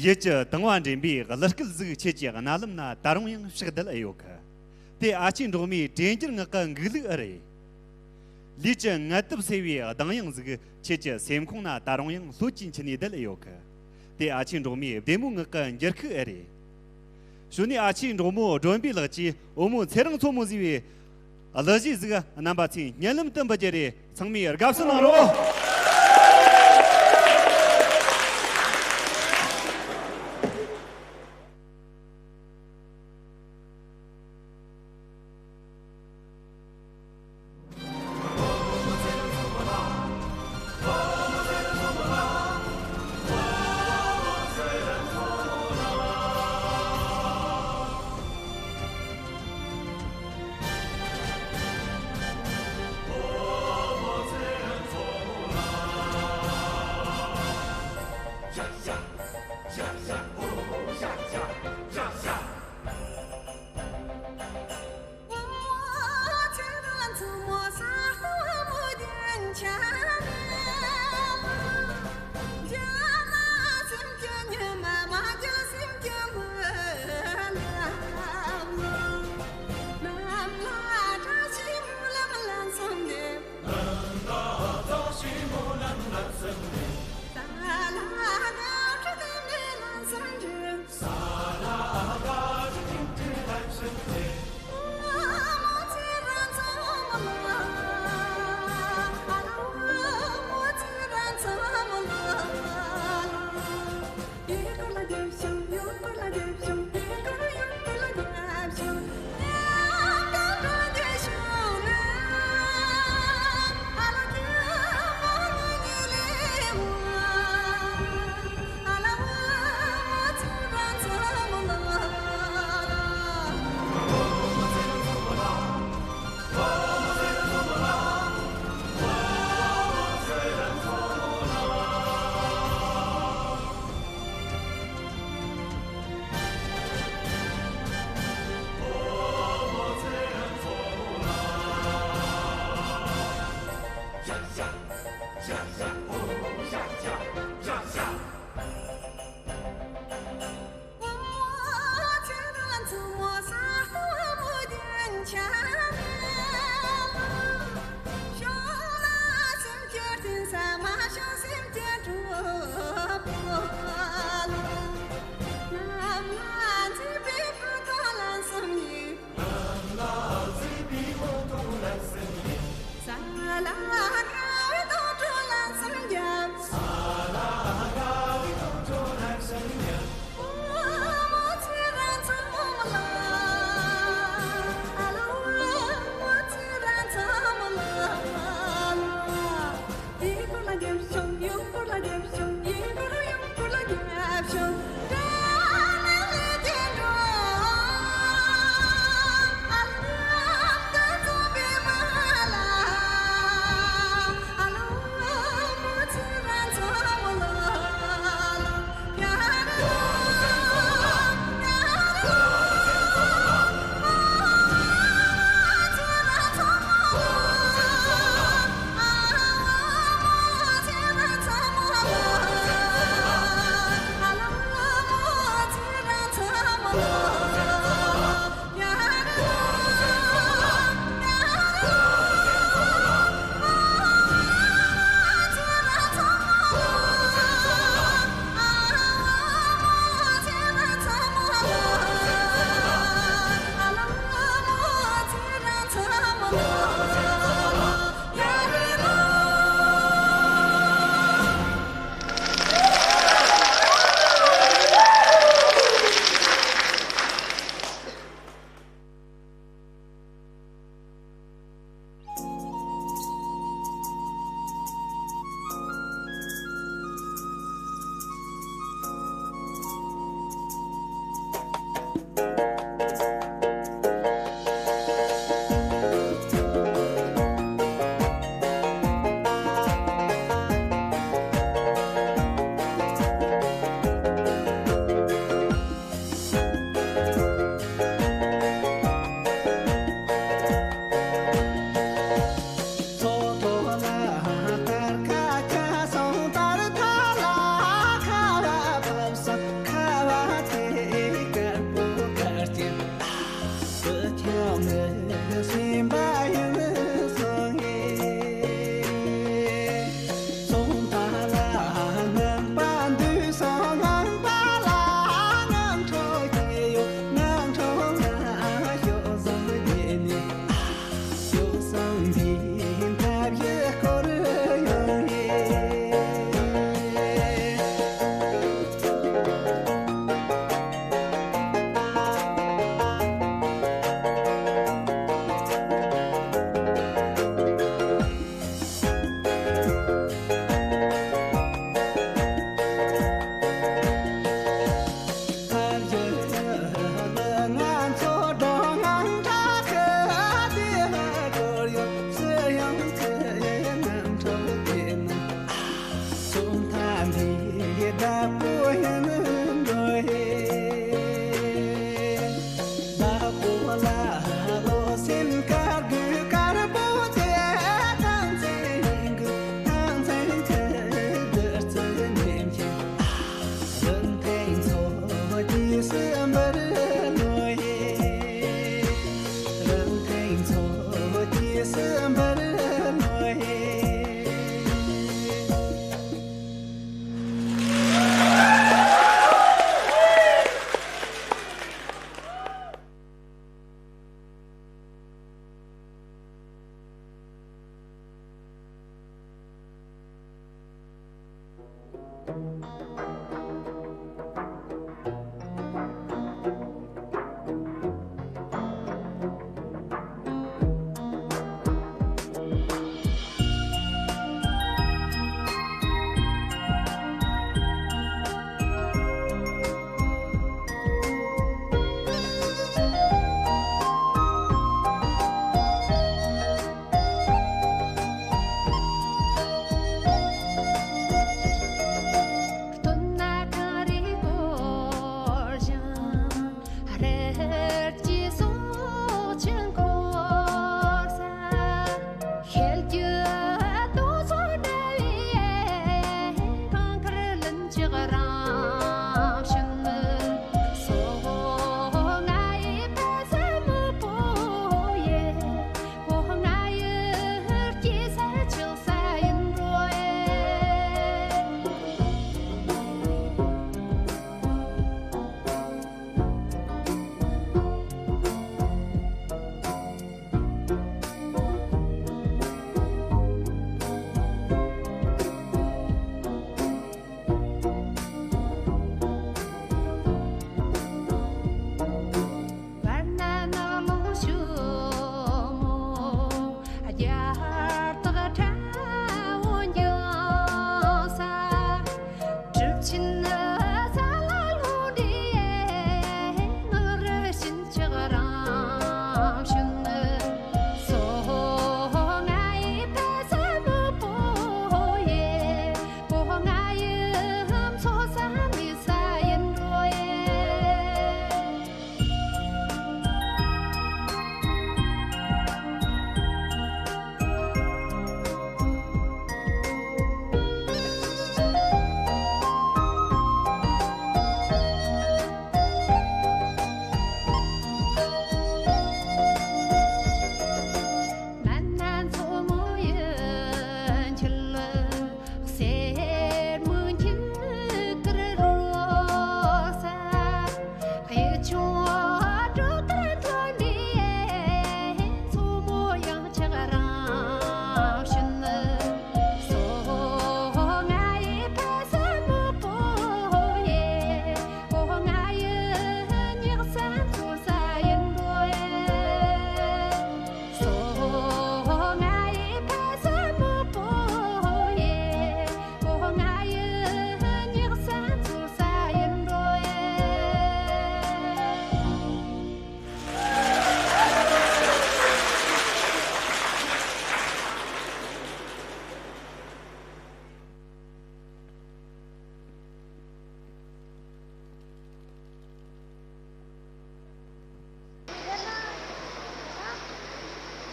ཡིད་ཀྱི་དང་བ་འདྲེན་པའི་གླུ་སྐད་ཟིག་ཁྱེད་ཀྱི་རྣ་ལམ་ན་ད་རུང་ཡང་ཕྱག་བརྡལ་ཨེ་ཡོད་གི། དེ་ཨ་ཅེ་འབྲོག་མིའི་དྲན་འགྱུར་ངག་གི་འགུག་ལུགས་ཨེ་རེད། ལུས་ཀྱི་ངལ་དུབ་སེལ་བའི་གདངས་དབྱངས་ཟིག་ཁྱེད་ཀྱི་སེམས་ཁོང་ན་ད་རུང་ཡང་ལྷོད་ཀྱིས་འཁྱིལ་ནས་བསྡད་ཡོད་གི། དེ་ཨ་ཆེ་འབྲོག་མོའི་བདེ་མོའི་ངག་གི་འགྱུར་ཁུག་ཨེ་རེད། གཞུག་ནས་ཨ་ཆེ་འབྲོག་མོ་སྒྲོན་པའི་ལགས་ཀྱིས་བུ་མོ་ཚེ་རིང་མཚོ་མོ་ཟེར་བའི་གླུ་གཞས་ཟིག་རྣམ་པ་ཚོའི་སྙན་ལམ་དུ་འབུལ་རྒྱུ་རེད། ཚང་མས་དགའ་བསུ་གནང་རོགས།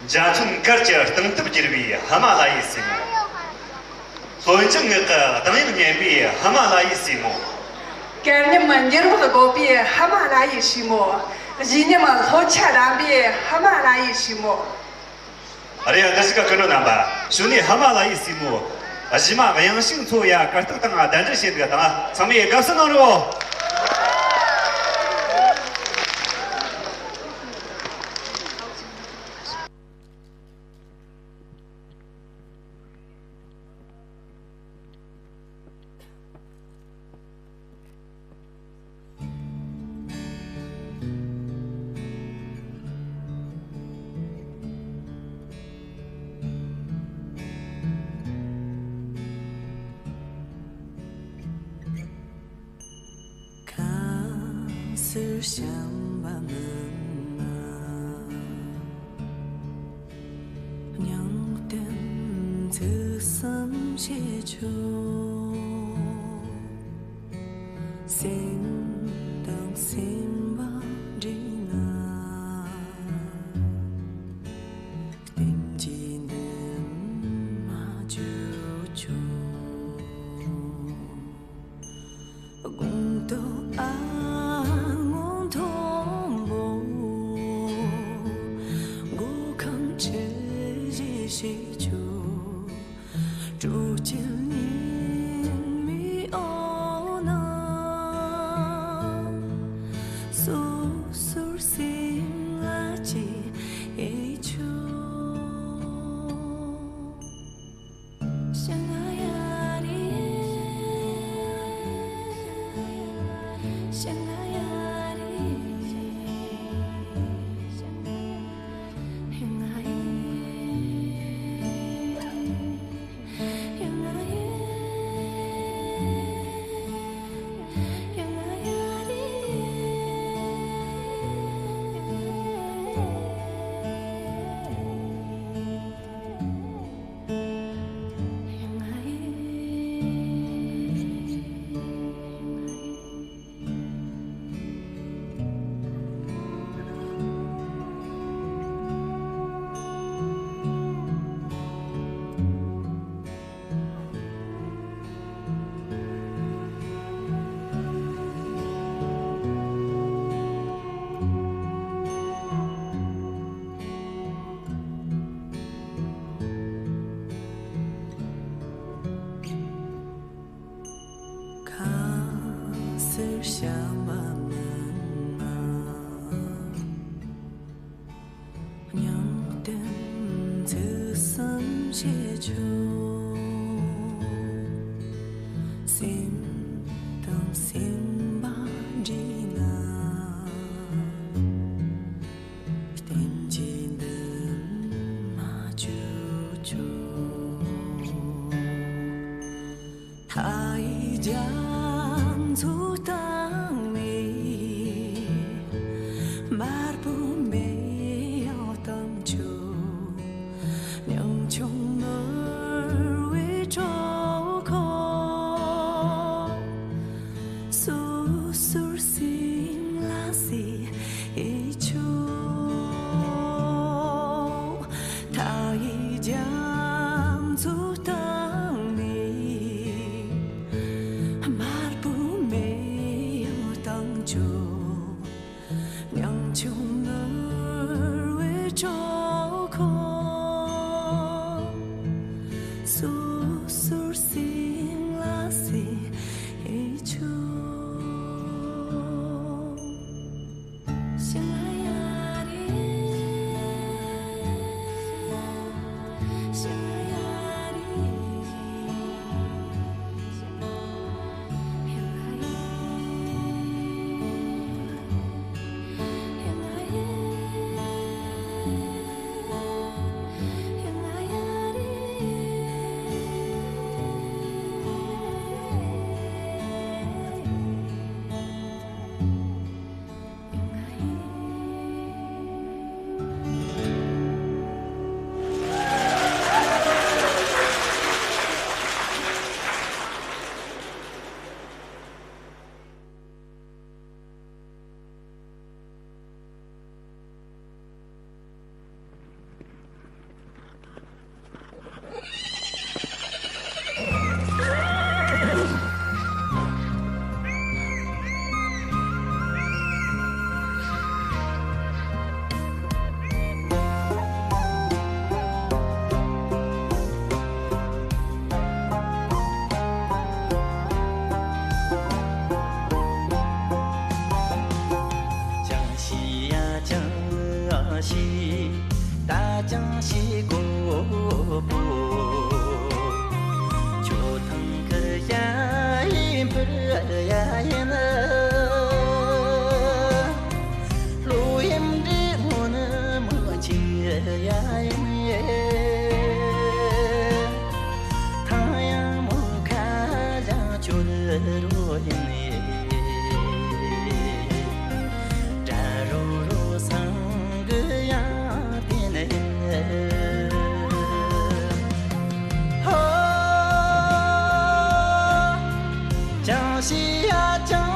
འཇའ་ཚོན་གར་གྱི་སྟེང་ཐབས་བསྒྱུར་བའི་ཧི་མ་ལ་ཡའི་སྲས་མོ། ལྷོད་འཇགས་ངག་གི་གདངས་དབྱངས་སྙན་པའི་ཧི་མ་ལ་ཡའི་སྲས་མོ། སྐལ་མཉམ་འགྱུར་བག་རྒོད་པའི་ཧི་མ་ལ་ཡའི་སྲས་མོ། གཞི་མཉམ་ལྷོ་ཆ་རམ་པའི་ཧི་མ་ལ་ཡའི་སྲས་མོ། རེད། འདིར་བཞུགས་ཀྱི་སྐུ་མགྲོན་རྣམ་པ། གཞུག་ནས་ཧི་མ་ལ་ཡའི་སྲས་མོ་གཞས་མ་དབྱངས་ཞིག་མཚོ་ཡ་གར་སྟེགས་སྟེང་གདན་འདྲེན་བྱེད་འདུག་དང་། ཚང་མས་དགའ་བསུ་གནང་རོགས། ཁ་སེར་བྱམས་པ་མི་མ། མྱང་བསྟན་ཚུལ་བསམ་བྱེད་ཆོག་སེམས་དང་སེམས་པ་འདྲེས་ན། བསྟན་གྱི་འདུན་མ་བཅོལ་ཆོག་དགོངས་དོན་ཨ་སྔོན་མཐོན་པོ། མགོ་ཁང་ཁྲི་བཞི་ཞིག་ཆོག་སྤྲོ་སྐྱིད་ཉི་མའི་འོག་ན། སོ་སོར་སེམས་ལ་སྐྱེ་ཆོག་ཁ་སེར་བྱམས་པ་མི་མ། མྱང་བསྟན་ཚུལ་བསམ་བྱེད་ཆོག་སེམས་དང་སེམས་པ་འདྲེས་ན། བསྟན་གྱི་འདུན་མ་བཅོལ་ཆོག་མཐའ་ཡི་རྒྱ་མཚོ་གཏིང་ནས། དམར་པོ་མེ་ཡང་གཏང་ཆོག་སྙིང་ཆུང་ནོར་བུའི་གྲོགས་ཁོ། སོ་སོར་སེམས་ལ་གཟིགས་ཆོག་མཐའ་ཡི་རྒྱ་མཚོ་གཏིང་ནས། དམར་པོ་མེ་ཡང་གཏང་ཆོག་སྙིང་ཆུང་ནོར་བུའི་གྲོགས་ཁོ། སོ་སོར་སེམས་ལ་གཟིགས་ཆོག་ཀྱང་ཤེས། ད་ཅང་ཤེས་དགོས་པོ། ཁྱོད་ཐང་ཁར་ཡ་ཕུར་ཡ་ཡིན། ལོ་ཡིན་འདྲེ་སྔོན་མོ་ཆིང་ཡ་ཡིན། ཐང་ཡང་མོ་ཁ་ཡང་ཁྱོད་རོ་ཡིན། དགྲ་རུ་རུ་སང་གི་ཡང་དེ་ནི་ཡིན། ཧོ། ཅང་ཤེས་ཡ་ཅང་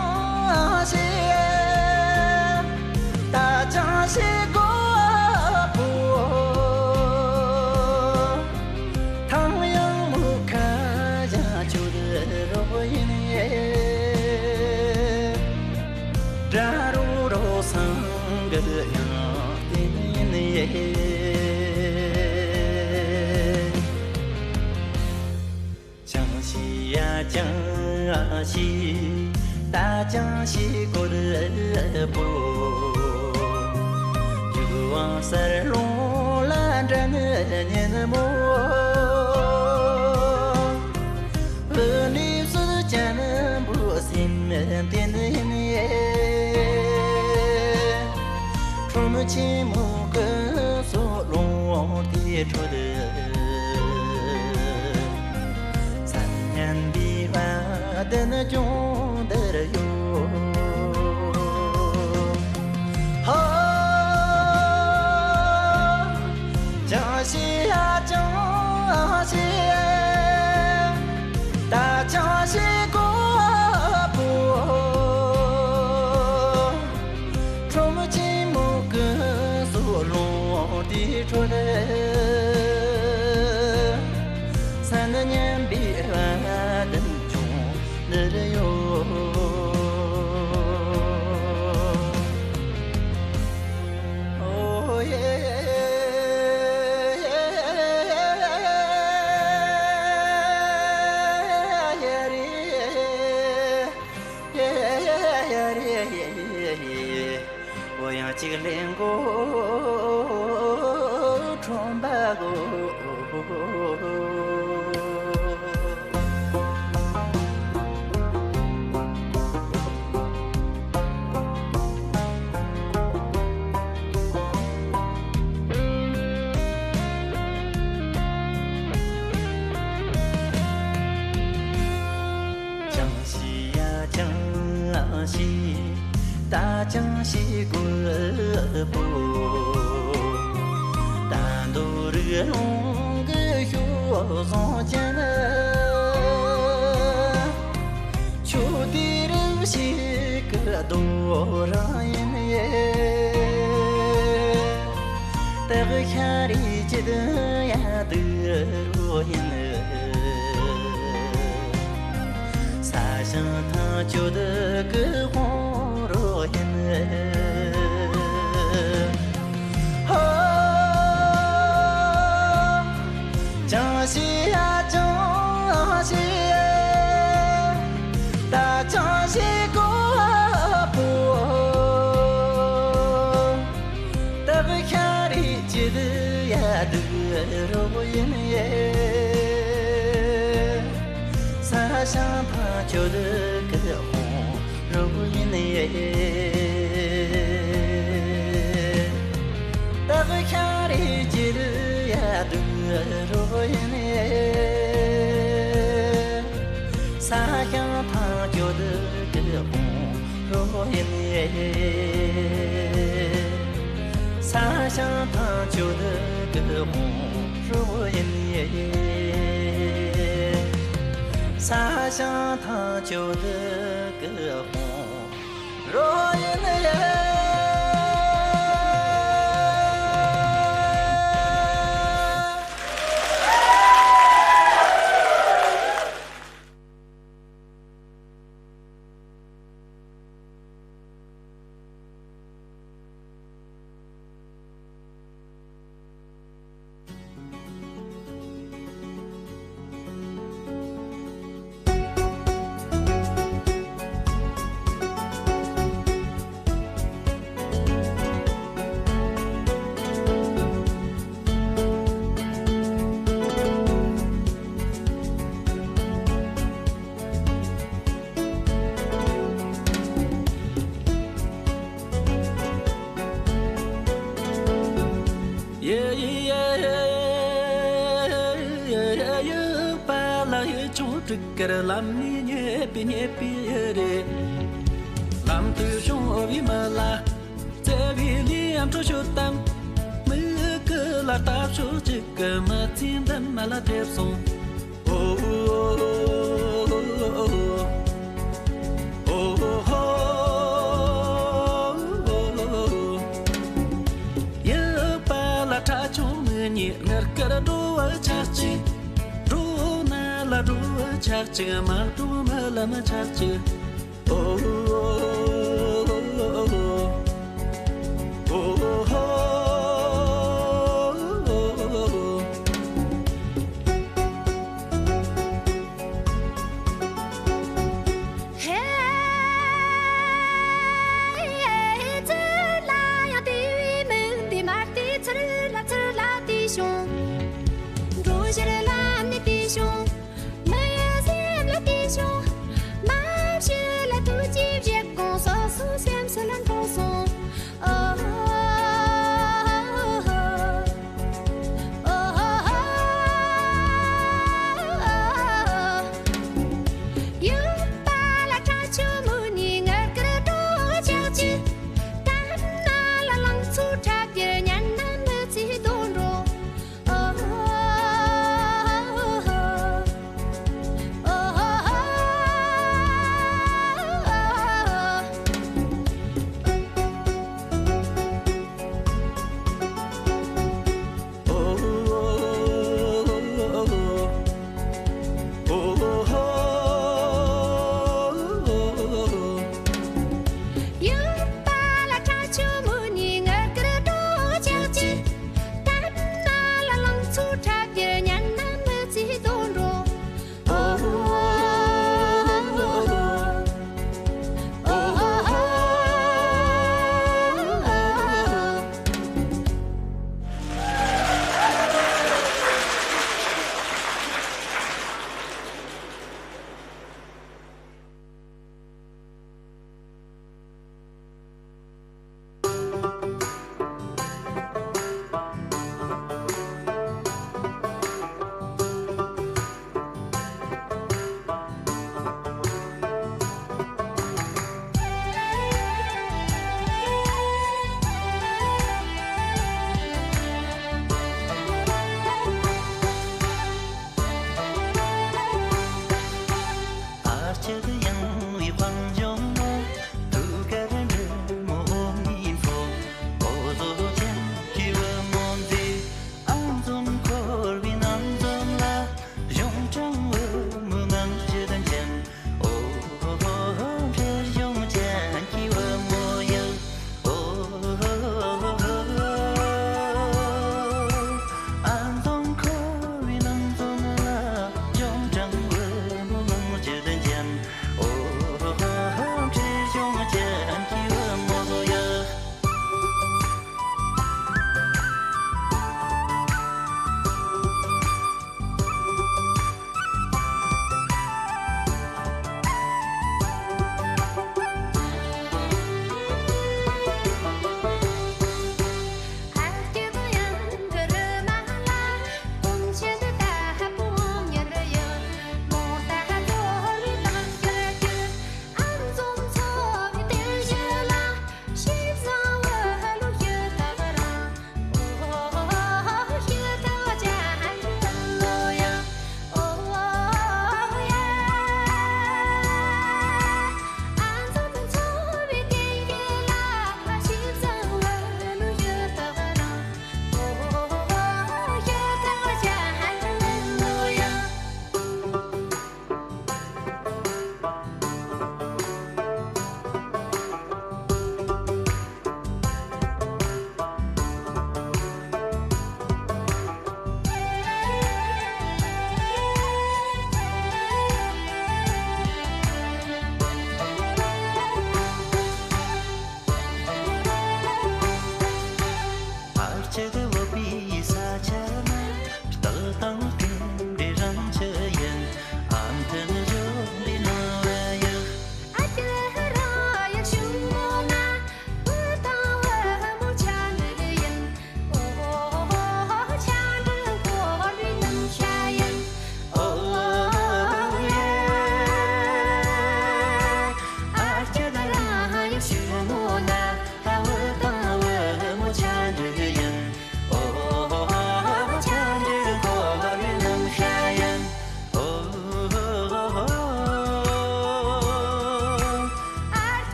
ཤེས། ད་ཅང་ཤེས་དགོས་པོ། ཐང་ཡང་མུ་ཁ་ཡ་ཆུ་རོ་ཡིན། དགྲ་རུ་རོ་སང་གི་ཡང་དེ་ཡིན། ཅང་ཤེས་ཡ་ཅང་ཤེས། ད་ཅང་ཤེས་དགོས་པོ། རྒྱུ་བ་སར་ལོང་ལ་འདྲ་ནི་ཉིན་མོ། བུ་ནི་སུ་ཅན་བུ་སེམས་བརྟན་ཡིན། ཁྲོམ་ཆེན་མོ་གི་སོ་ལོང་དེ་ཁྲོད། སང་ཉིན་པའི་བ་དན་ཅུང་འདིར་ཡོད། ཧ། ཅང་ཤེས་ཡ་ཅང་ཤེས། ད་ཅང་ཤེས་དགོས་པོ། ཁྲོམ་ཆེན་མོ་གི་སོ་ལོང་དེ་ཁྲོད། སང་ཉིན་པའི་བ་དན་ཅུང་འདིར་ཡོད། ཨོ་ཡེ། ཡ་རེ། ཡ་ཡ་ཡ་རེ་ཡ་ཡ་ཡ། འོ་ཡང་གཅིག་ལེན་གོ་ཁྲོམ་པ་གོ། ཅང་ཤེས་ཡ་ཅང་ཤེས། ད་ཅང་ཤེས་དགོས་པོ། ད་མདོ་རིགས་ལུང་གི་ཤོག་བཟང་ཅན། ཆུ་དེ་རུ་ཞིག་གི་རྡོ་རང་ཡིན། སྟག་ཤ་རི་ཅི་དུ་ཡ་དུ་རུ་ཡིན། ས་ཞིང་ཐང་ཆུ་དུ་གི་ཧོང་རུ་ཡིན། ཧོ། ཅང་ཤེས་ཡ་ཅང་ཤེས། ད་ཅང་ཤེས་དགོས་པོ། སྟག་ཤ་རི་ཅི་དུ་ཡ་དུ་རོ་ཡིན། ས་ཞིང་ཐང་ཆུ་དུ་གི་ཧོང་རུ་ཡིན། སྟག་ཤ་རི་ཅི་དུ་ཡ་དུ་རོ་ཡིན། ས་ཞིང་ཐང་ཆུ་དུ་གི་ཧོང་རུ་ཡིན། ས་ཞིང་ཐང་ཆུ་དུ་གི་ཧོང་རུ་ཡིན། ས་ཞིང་ཐང་ཆུ་དུ་གི་ཧོང་རོ་ཡིན། སྤྲུལ་སྐར་ལམ་ནས་ཉེས་པའི་ཉེས་པའི་ཡུལ་རེད། ལམ་དུ་བྱུང་བའི་མི་ལ་བརྩེ་བའི་ལུས་ཡང་འཕྲོད་ཤོད་དམ། མིག་གི་ལ་ལྟ་ཕྱོགས་གཅིག་གི་མི་ཚེ་འདི་མ་ལ་ཐེབས་སོང་། ཨོ་ཧོ། ཡུལ་པ་ལ་ཁྲ་ཆུང་མི་གཉིས་དངུལ་དཀར་འགྲོ་བ་ཆགས་ཀྱི། འགྲོ་ན་ལ་འགྲོ་བ་ཆགས་ཀྱི། མ་འགྲོ་མི་ལ་མི་ཆགས་ཀྱི། ཨོ་ཧོ། ཧེ། ཚུར་ལ་ཡང་དེ་བས་མིན་ཏེ་མ་བལྟས་ཚུར་ལ་ཚུར་ལ་དེ་བྱུང་། འགྲོ་ཕྱིར་ལམ་ནས་དེ་བྱུང་། མི་ཡི་སེམས་ལ་དེ་བྱུང་། མ་ཕྱི་ལ་ཐུགས་རྗེ་བཞེད་དགོངས་སོ་སོའི་སེམས་སུ་ལ་མཐོང་སོང་། ཨོ་ཧོ། ཡུལ་པ་ལ་ཁྲ་ཆུང་མི་གཉིས་དངུལ་དཀར་འགྲོ་ཆགས་ཀྱི། དག་ན་ལ་ལང་ཚོ་འཁྲབ་རྒྱུ། ཉལ་ན་མི་ཚེ་དོན་འགྲོ། ཨོ་ཧོ། ཨོ་ཧོ།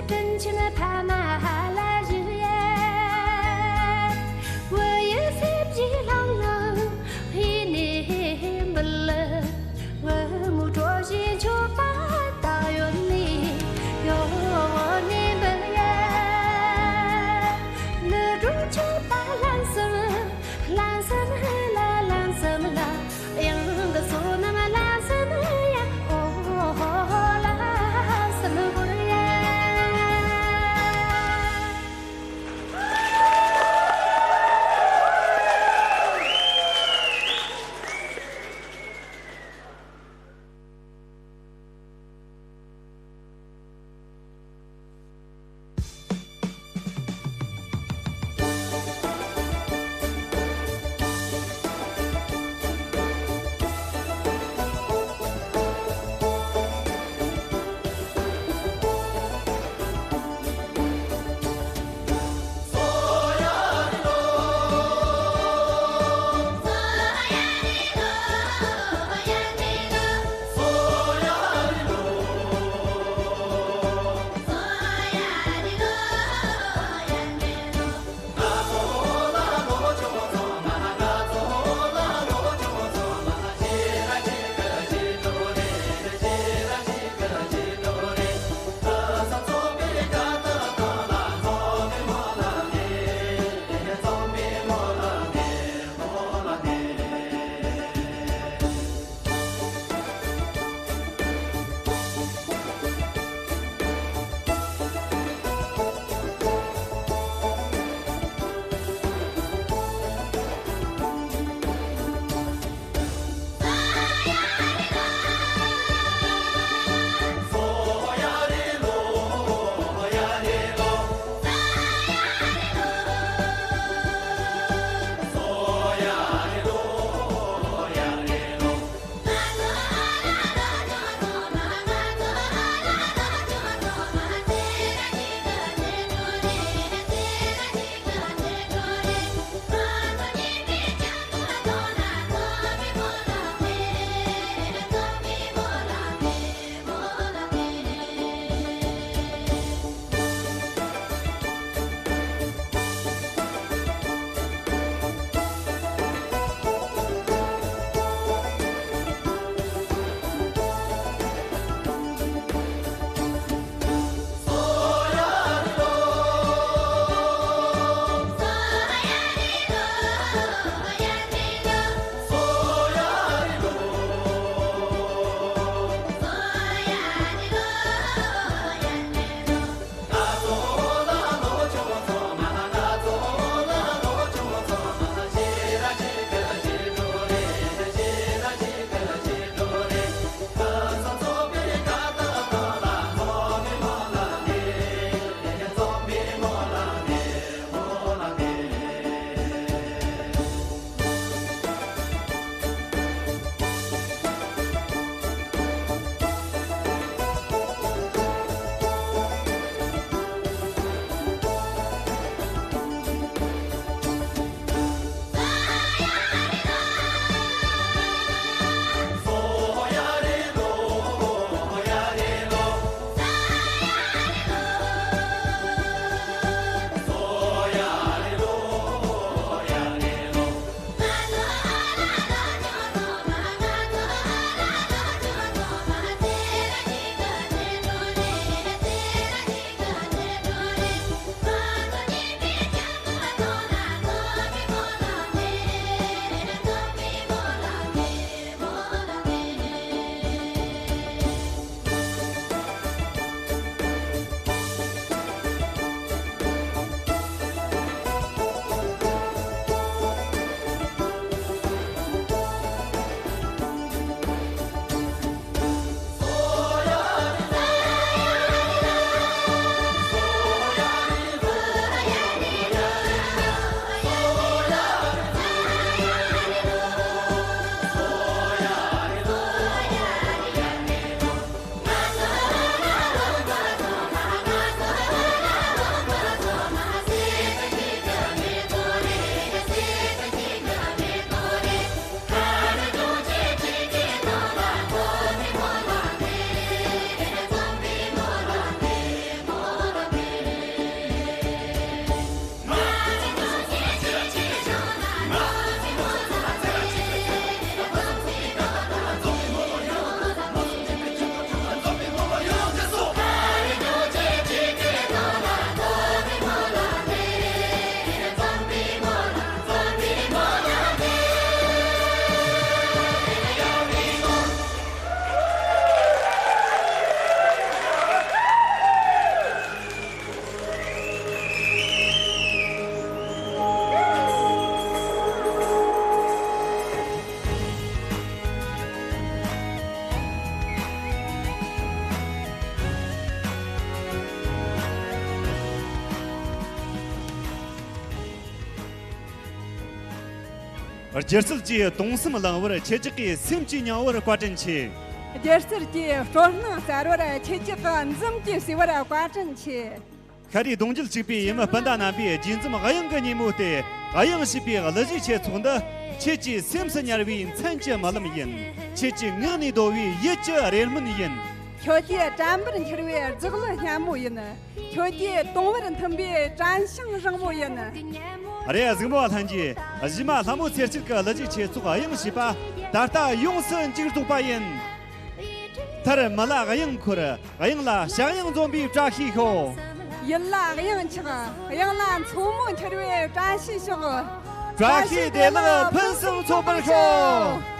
དྲིན་ཆེན་ཕ་མ་ལ་ཞུ་ཡ། བུ་ཡི་སྲིད་པའི་ལམ་ལ་ཕྱི་ནས་འབུལ། བུ་མོ་གྲོ་བཞིན་མཆོད་པ་དག་ཡོད་ནས་ཡོད་ནས་འབུལ་ཡ། ལུས་སྒྲོལ་མཆོད་པ་ལན་གསུམ། ལན་གསུམ་ལ་ལན་གསུམ་ལ། གཡང་གི་བསོད་ནམས་ལ་སེམས་ཡ། ཨོ་ཧོ་ཧོ་ལ་སེམས་ཧུར་ཡ། སྒྱུ་རྩལ་གྱིས་དུང་སེམས་བརླིང་བར། ཁྱེད་ཅག་གི་སེམས་ཀྱིས་མྱོང་བར་བཀའ་དྲིན་ཆེ། སྒྱུ་རྩལ་གྱིས་སྤྲོ་སྣང་གསར་བར། ཁྱེད་ཅག་གི་འཛུམ་གྱིས་བསུ་བར་བཀའ་དྲིན་ཆེ། ཤ་རུས་གདུང་རྒྱུད་གཅིག་པའི་ཡུལ་མི་སྤུན་ཟླ་རྣམ་པའི་རྗེས་འཛོམས་དབྱངས་ཀྱི་ཉིན་མོ་སྟེ། དབྱངས་ཞེས་པའི་གླུ་གཞས་ཆེད་ཚོགས་འདི། ཁྱེད་ཀྱི་སེམས་སུ་ཉར་བའི་མཚན་གྱི་རྨི་ལམ་ཡིན། ཁྱེད་ཀྱི་ངག་ནས་བརྡོལ་བའི་ཡིད་ཀྱི་རེ་སྨོན་ཡིན། ཁྱོད་ཀྱི་དྲན་པར་འཁྱིལ་བའི་རྫི་གླུ་སྙན་མོ་ཡིན། ཁྱོད་ཀྱི་དུང་བར་འཐིམ་པའི་དྲན་ཤིང་རིང་མོ་ཡིན། རེད། གཟིགས་མོ་བ་ལྷན་རྒྱས། གཞས་མ་ལྷ་མོ་ཚེ་སྐྱིད་ཀྱི་གླུ་གཞས་ཆེད་ཚོགས་དབྱངས་ཞེས་པ་ད་ལྟ་ཡོངས་སུ་མཇུག་རྫོགས་པ་ཡིན། མཐར་མི་ལ་དབྱངས་འཁོར། དབྱངས་ལ་ཞག་དབྱངས་འཛོམས་པའི་བཀྲ་ཤིས་ཤོག། ཡུལ་ལ་དབྱངས་ཆགས། དབྱངས་ལ་མཚོ་མོ་འཁྱིལ་བའི་བཀྲ་ཤིས་ཤོག། བཀྲ་ཤིས་བདེ་ལེགས་ཕུན་སུམ་ཚོགས་པར་ཤོག།